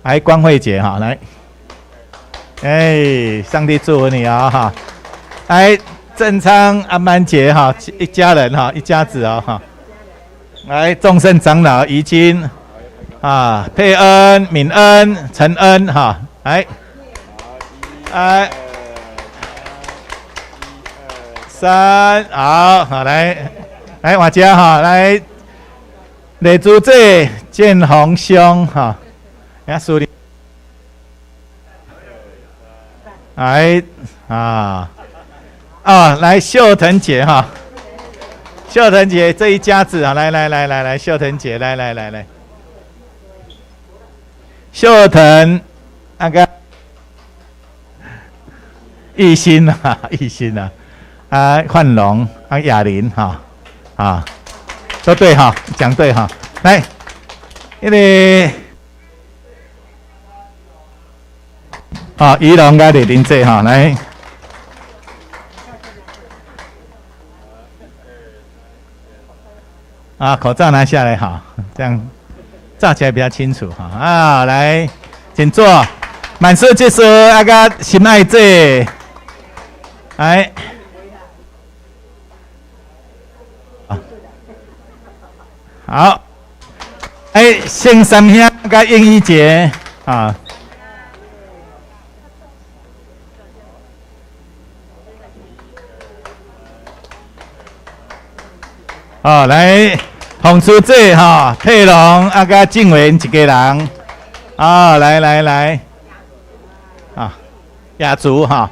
来，关慧姐哈，来，哎，上帝祝福你啊哈。来，郑昌阿曼姐哈，一家人哈，一家子哦哈。来，众圣长老怡君啊，佩恩、敏恩、陈恩哈，来，来。三，好好来，来换遮哈，来，丽珠姐、建宏兄哈，来苏林，来啊啊，来秀腾姐哈，秀腾姐这一家子啊，来来来来来，秀腾姐，来来来来，秀腾那个艺兴啊，艺兴啊。啊，焕龙啊，雅玲哈，啊，都对哈，讲对哈。来，那个啊，仪龙佮李玲姐哈，来。啊，口罩拿下来哈，这样照起来比较清楚哈。啊，来，请坐。万事结束，啊个心爱姐，来。好，哎，圣三兄佮英语姐啊，好，来，洪书姐哈，佩龙啊，佮静文一家人，啊，来来来，啊，雅竹哈，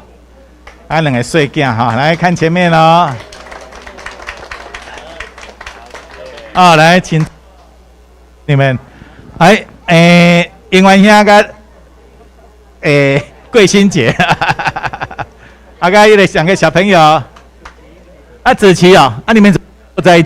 啊两个细囝哈，来看前面喽。啊，来，请你们，哎，诶，英元兄佮，诶，贵心姐，啊，佮彼个两个小朋友，啊，子琪哦，啊，你們怎麼不在一起？你們等一下一起坐，你應該坐過來。好，來來來來，趕緊站過去。好，不然那個，好好好，好好來一起來哈。好，來看這邊。好來，哇哇，這個在南兄啊，秀琴姐，羅秀琴姐，啊阿夏，欸，秋香姐啊，我一直叫袂出來，這頭殼老啊呢。醫生佮醫生的先生哈，好來一家人哦哈，欸，Merry Christmas，欸，Merry New Year，欸，Happy New Year。好，一二三，一二三。啊，平安哦，哈，請坐哈。來換這啊，來啊啊，這無愛共鬥翕一下。啊，玉學哈，玉雪姐，黃玉學姐。哦，啊個阿祝姐哈，彼個美祝姐哈。一二三，一二三。那你過去，我幫你照一張來。哦。來來來。哦，你幫他照，來來，幫揭陽跟那個媽媽照一張，來。等一下。來，揭陽跟美竹姐哈，來。啊，新年恭喜哈！來，啊，看前面來啊。哦，來換彼个陳陳老師哈，水界長老啊，佮文玉思敏，啊啊啊，兩个囡仔無？好，來看前面。啊，來換彼个慧玲姐啊，蔡王姐哈，兩個人哈，蔡王姐、慧玲姐，啊啊，順風長老咧，啊來食，哎，順風長老佮長老娘哈，秀慧姐，來來來，起來起來，起立哈，來來，你口罩會當提出來，無要緊哈，啊，欸，彼隻先脫口罩這樣，看前面好來。哦，那秀宇這攏較歹勢按呢。後來志堅啊，佩如啊個啊美玲啊，來來來來，啊啊，進來進來啊啊，口罩可以拿下來哈。志堅、美玲佮佩如哈，明眼講確診哦，啊啊。這擺確診無啥物通驚啦吼，你若有注過射吼，攏無啥問題吼。閣來是彼个，欸，阿祝姐吼，到周葉淑阿祝姐，你欲佮彼个鬥陣翕無？素貞姐鬥陣翕一个吼。好，來來來來來哦。啊，等你遐規家翕一張吼。好來，高洪素貞姐佮欸高周葉祖，哇，你攏仝姓。兩個高，好來來來來，好來，啊，啊建平兄哈，金春姐啊佮伊的的新婦哈，啊紹興哦哈，來，好來，翠霞姐哈，啊照顧伊的哈，啊來翠霞姐來。好來，關長老哈，長老娘賴春姐來。啊，等一下哈，來，水面愛看一下哈。好來，啊，你欲先啊？來來，好來這邊先啦，哈來，歹勢哈。來來，亞伯佮瑞祥長老，啊，彼個，欸，媽媽咧？啊，先走了。好，來來，廁啊，都要去廁所呀，洗手間嗎？要先按呢，志成長老哈，啊，來來那個來來來，世瑤、世新、阿個慧珍哈，來，一家子哦，來來來來，好來，好來，那個世瑤口罩可以拿下來一下，嘿，好來，全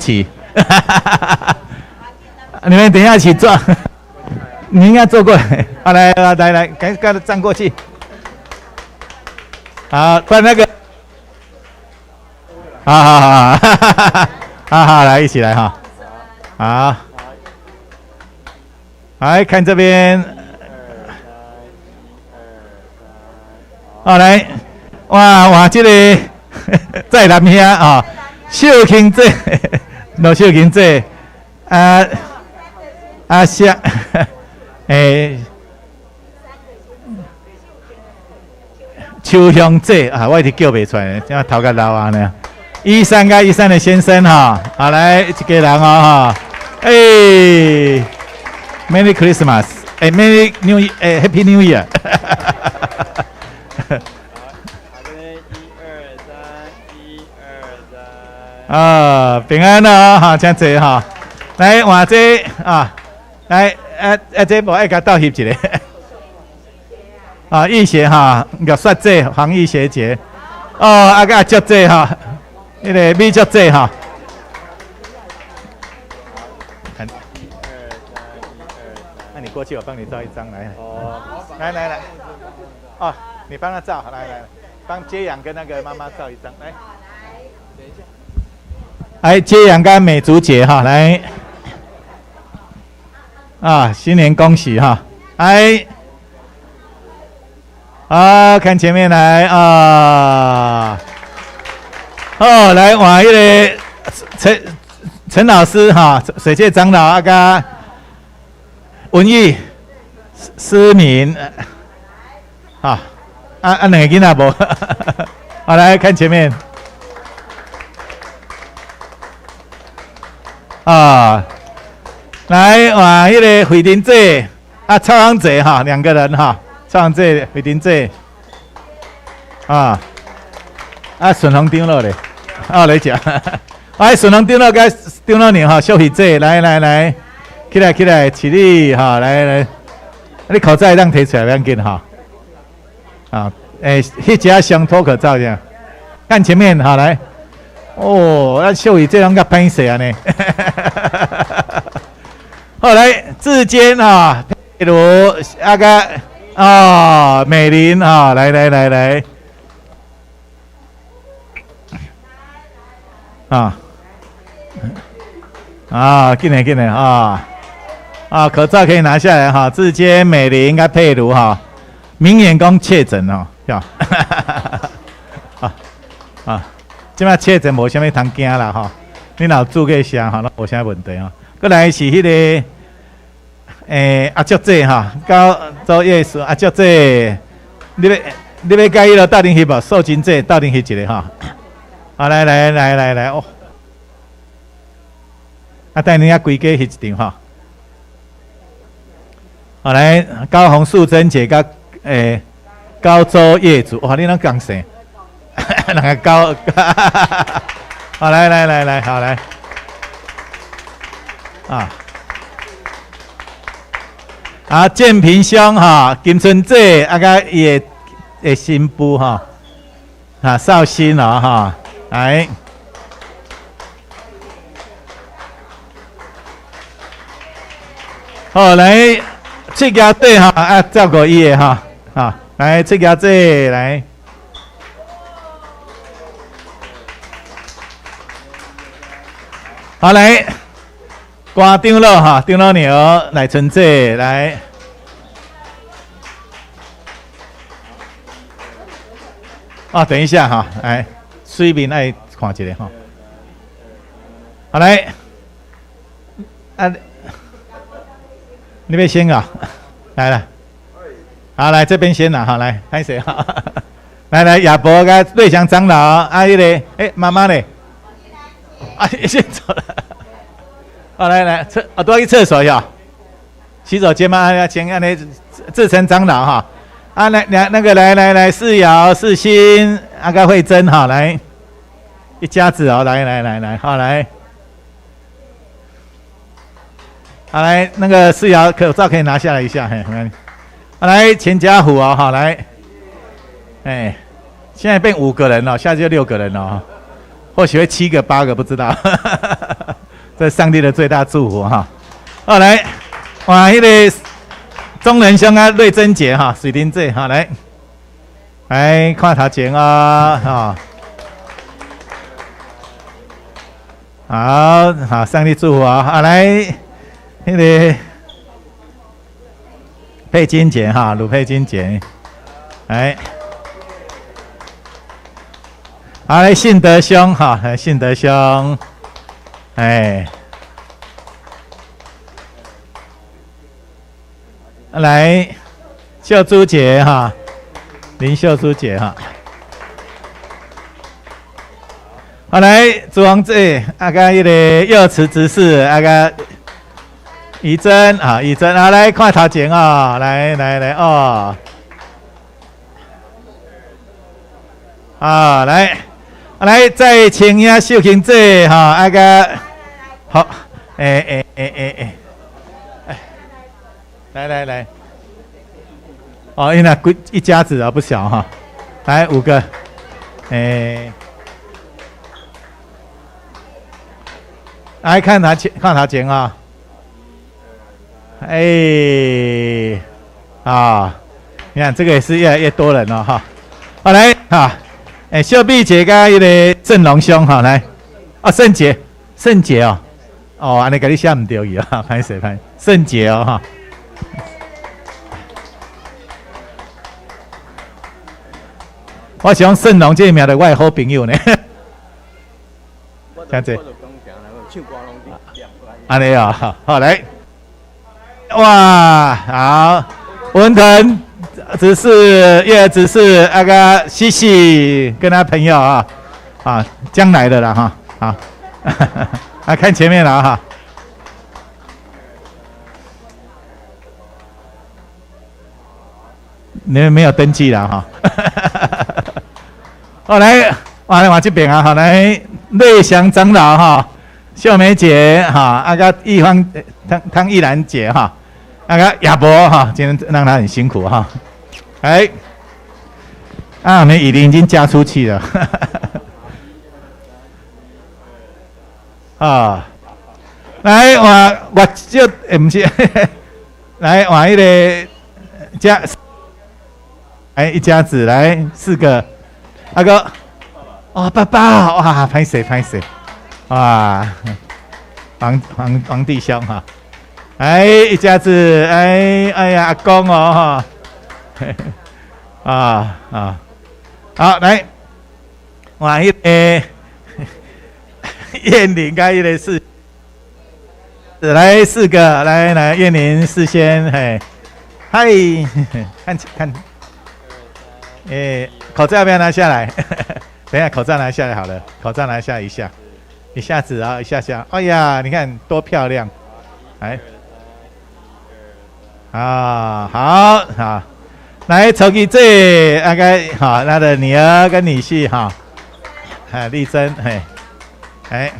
家福哦，好來，哎，現在變五個人了，下次就六個人了。或许会七个八个，不知道。这上帝的最大祝福哈。好来，哇，彼个中仁兄啊，瑞珍姐哈，水玲姐哈，来，来看头前啊，哈。好好，上帝祝福啊！啊，来，彼个佩金姐哈，鲁佩金姐，来，好来，信德兄哈，来信德兄，哎，来秀珠姐哈，林秀珠姐哈。好来，朱王姐，啊个彼个幼慈执事，啊个怡珍啊，怡珍啊，来看头前啊，来来来哦，啊来，来再请下秀琴姐哈，啊个好，欸欸欸欸欸，哎，来来来，哦，因为几一家子啊不小哈，来五个，欸。来看他前，看他前啊！哎，啊，你看这个也是越来越多人了哈。好来哈，哎，秀碧姐佮彼个郑龙兄哈来，啊，圣杰，圣杰哦，哦，按呢共你写毋著去啊，歹势歹，圣杰哦哈。我想盛龙这个名著我的好朋友呢。这样子。按呢啊，好来，哇，好，文腾执事，叶执事，那个西西跟他朋友啊，啊，将来的了哈，好，啊，看前面了哈，你們沒有登記了哈，好來，哇，來往這邊啊，好來，瑞祥長老哈。秀梅姐哈，啊個玉芳湯湯玉蘭姐哈，啊個亞伯哈，今天讓他很辛苦哈。哎，啊，我們雨林已經嫁出去了。啊，來我我就毋是，來換彼个家，來一家子來四個，阿哥，哦爸爸，哇歹勢歹勢。哇，王王王弟兄哈，哎，一家子，哎哎呀，阿公哦哈，啊啊，好來，哇，彼个燕玲佮彼个是，來四個，來來燕玲事先嘿，嗨，看看，欸，口罩要不要拿下來？等一下口罩拿下來好了，口罩拿下一下。一下子啊，一下下，哎呀，你看多漂亮，來，啊，好好，來，曹記這大概好，他的女兒跟女婿哈，哎，麗珍，嘿，哎，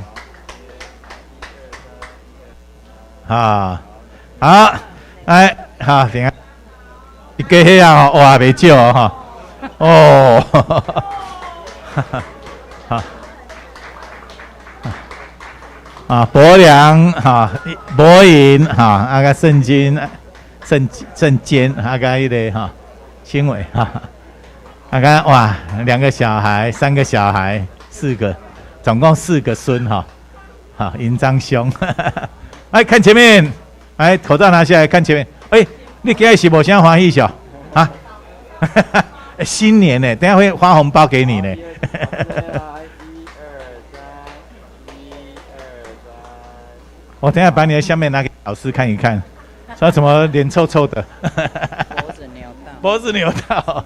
好，好，來，好，等下，一個黑啊，哇，袂少哈，哦，好。啊，伯良哈，伯颖哈，啊个圣经圣圣坚，啊个彼个哈，新伟哈，啊个哇，兩個小孩，三個小孩，四個，總共四個孫哈，好，銀章兄，來看前面，來口罩拿下來看前面，哎，你今日是無啥歡喜笑啊？新年呢，等下會發紅包給你呢。我等下把你的相片拿給老師看一看，說怎麼臉臭臭的？脖子扭到。脖子扭到。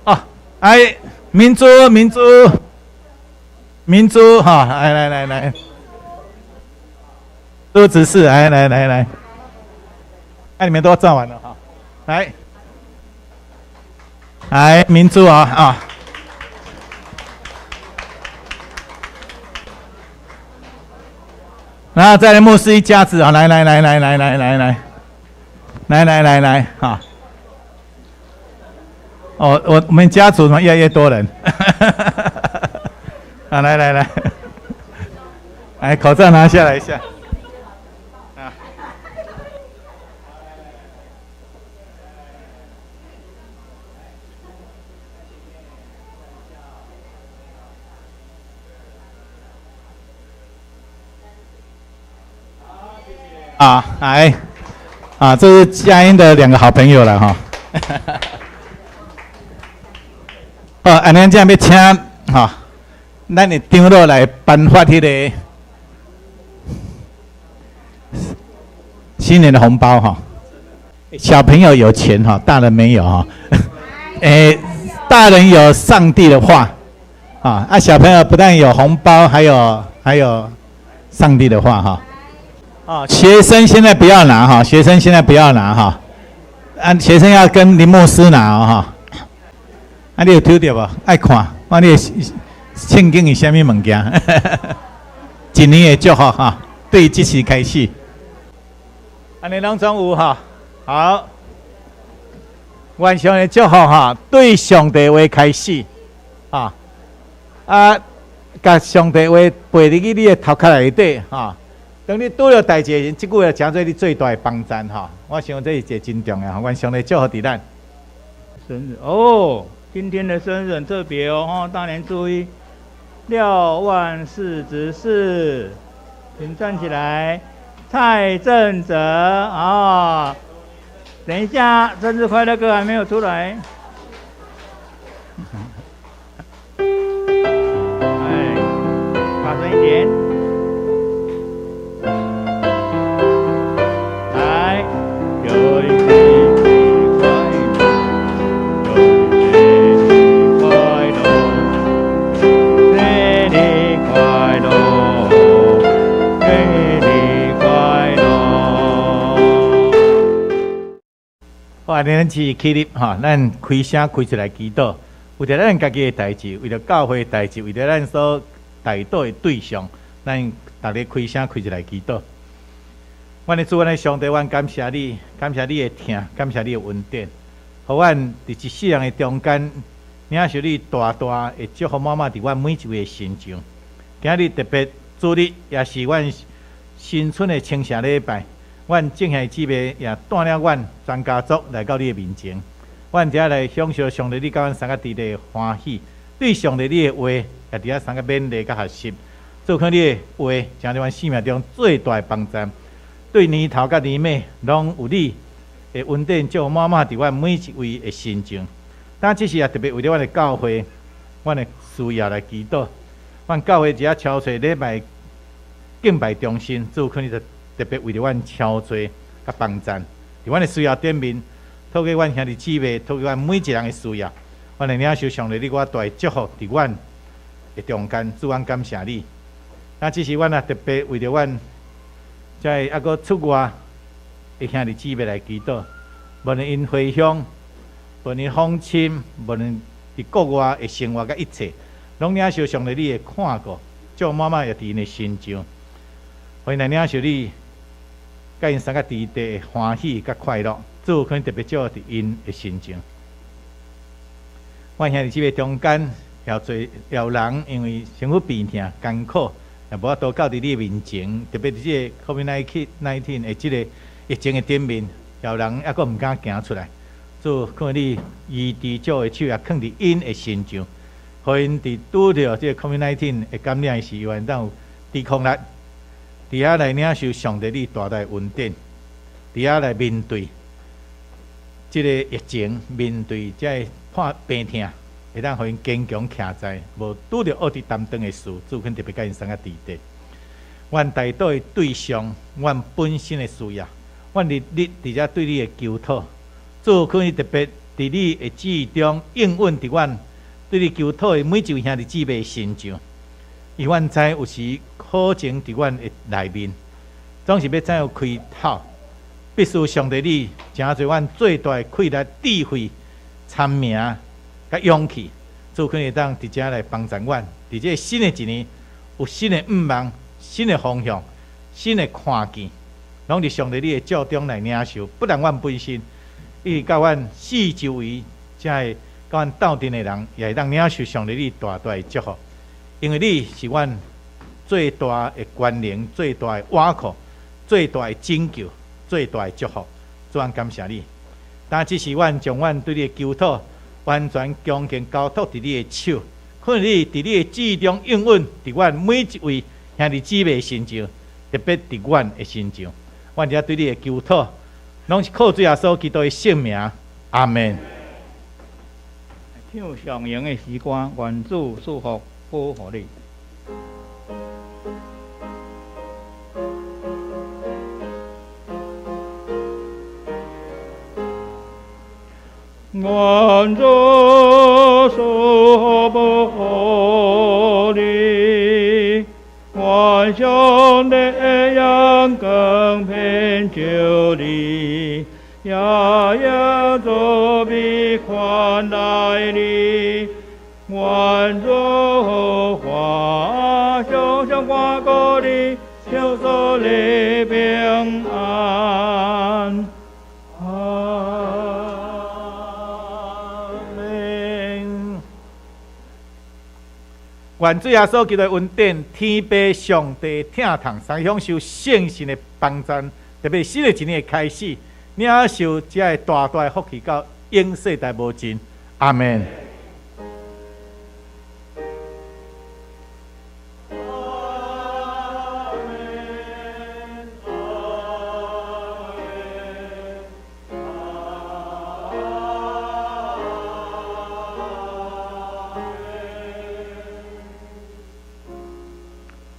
哦，哎，明珠，明珠，明珠，哈，來來來來，都執事，來來來來，哎，你們都照完了哈，來，來，明珠啊啊。然後再來牧師一家子啊，來來來來來來來來，來來來來哈。哦，我們家族怎麼越來越多人？啊，來來來，來口罩拿下來一下。啊。啊，來，啊，這是佳音的兩個好朋友了哈。好，按呢這樣欲請哈，咱的長老來頒發彼个新年的紅包哈。小朋友有錢哈，大人沒有哈。欸，大人有上帝的話啊，啊，小朋友不但有紅包，還有上帝的話哈。哦，學生現在不要拿哈，學生現在不要拿哈，啊，學生要跟林牧師拿哦哈。啊，你有抽著無？愛看，看你的聖經是啥物物件？一年的祝福哈，對這時開始。按呢攏總有哈，好，願上帝祝福哈，對上帝話開始，啊，啊，共上帝話背入去你的頭殼內底哈。當你拄著代誌的時，這句話成做你最大的幫贊哈。我想這是一個真重要，願上帝祝福佇咱。生日哦，今天的生日很特別哦，大年初一，廖萬世執事，請站起來。蔡正哲啊，等一下，生日快樂歌還沒有出來。哎，大聲一點。來，有一天快樂，有一天快樂，生日快樂，生日快樂。好，按呢咱齊起立哈，咱開聲開出來祈禱，為著咱家己的代誌，為著教會的代誌，為著咱所代禱的對象，咱逐家開聲開出來祈禱。阮的主，阮的上帝，阮感謝你，感謝你的疼，感謝你的恩典，予阮佇一世人的中間，領受你大大的祝福滿滿佇阮每一位的身上。今日特別主日，也是阮新春的清聖禮拜，阮眾兄弟姊妹也帶領阮全家族來到你的面前，阮佇遐來享受上帝你佮阮相佮佇的歡喜，對上帝你的話也佇遐相佮勉勵佮學習，做看你的話，成做阮生命中最大的幫助。對年頭佮年尾，攏有你的恩典，祝福滿滿佇阮每一位的身上。但這時也特別為著阮的教會，阮的需要來祈禱。阮教會這超濟禮拜敬拜中心，主可能就特別為著阮超濟佮幫贊。佇阮的需要頂面，透過阮兄弟姊妹，透過阮每一人的需要，阮會領受上帝你我大的祝福佇阮的中間，主，阮感謝你。那這時阮也特別為著阮這个猶閣出外的兄弟姊妹來祈禱，無論𪜶回鄉，無論訪親，無論佇國外的生活佮一切，攏領受上帝你的看顧，祝福滿滿也佇𪜶的身上，予𪜶來領受你，佮𪜶相佮佇地的歡喜佮快樂，主可能特別祝福佇𪜶的身上。阮兄弟姊妹中間也有濟也有人因為身軀病痛艱苦，也無法度到佇你的面前，特別佇這個 COVID-19 的這個疫情的頂面，也有人猶閣毋敢行出來。主，看你醫治祝福的手也囥佇𪜶的身上，予𪜶佇拄著這個 COVID-19 的感染時，會當有抵抗力，佇遐來領受上帝你大大的恩典，佇遐來面對這個疫情，面對這个破病痛，會當予𪜶堅強徛在，無拄著惡佇擔當的事，主肯特別佮𪜶相佮佇底。阮代禱的對象，阮本身的需要，阮日日佇遮對你的求討，主可以特別佇你的旨意中應允佇阮對你求討的每一位兄弟姊妹的身上。因為阮知有時苦情佇阮的內面，總是欲怎樣開口，必須上帝你成做阮最大的氣力、智慧、聰明佮勇氣，主可以當佇遮來幫助阮，佇這个新的一年有新的向望、新的方向、新的看見，攏佇上帝你的照中來領受，不但阮本身，以及到阮四周圍遮个佮阮鬥陣的人，也會當領受上帝你大大的祝福。因為你是阮最大的權能、最大的倚靠、最大的拯救、最大的祝福。主，阮感謝你。但這時阮將阮對你的求討，完全恭敬交託佇你的手，懇你佇你的旨中應允，佇阮每一位兄弟姊妹身上，特別佇阮的身上。阮遮對你的求討，攏是靠主耶穌基督的聖名。阿門。唱上榮的詩歌，願主賜福保護你。願主賜福保護你，願上帝的陽光遍照你，夜夜慈悲款待你，願主華常常看顧你，賜予你平安。阿們。願主耶穌基督的恩典、天父上帝疼痛，三享受聖神的幫贊，特別新的一年的開始，領受這个大大的福氣到永世代無盡。阿們。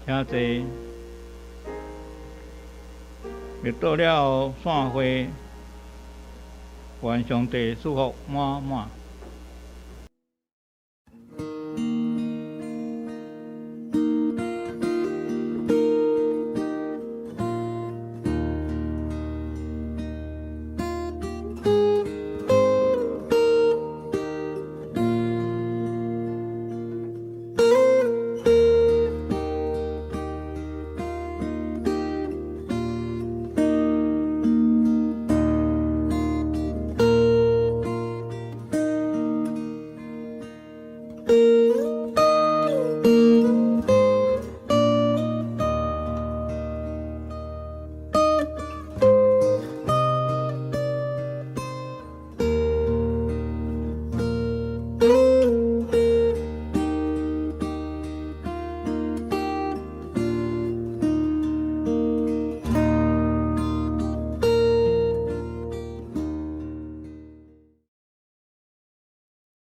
請坐。默禱了後散會，願上帝賜福滿滿。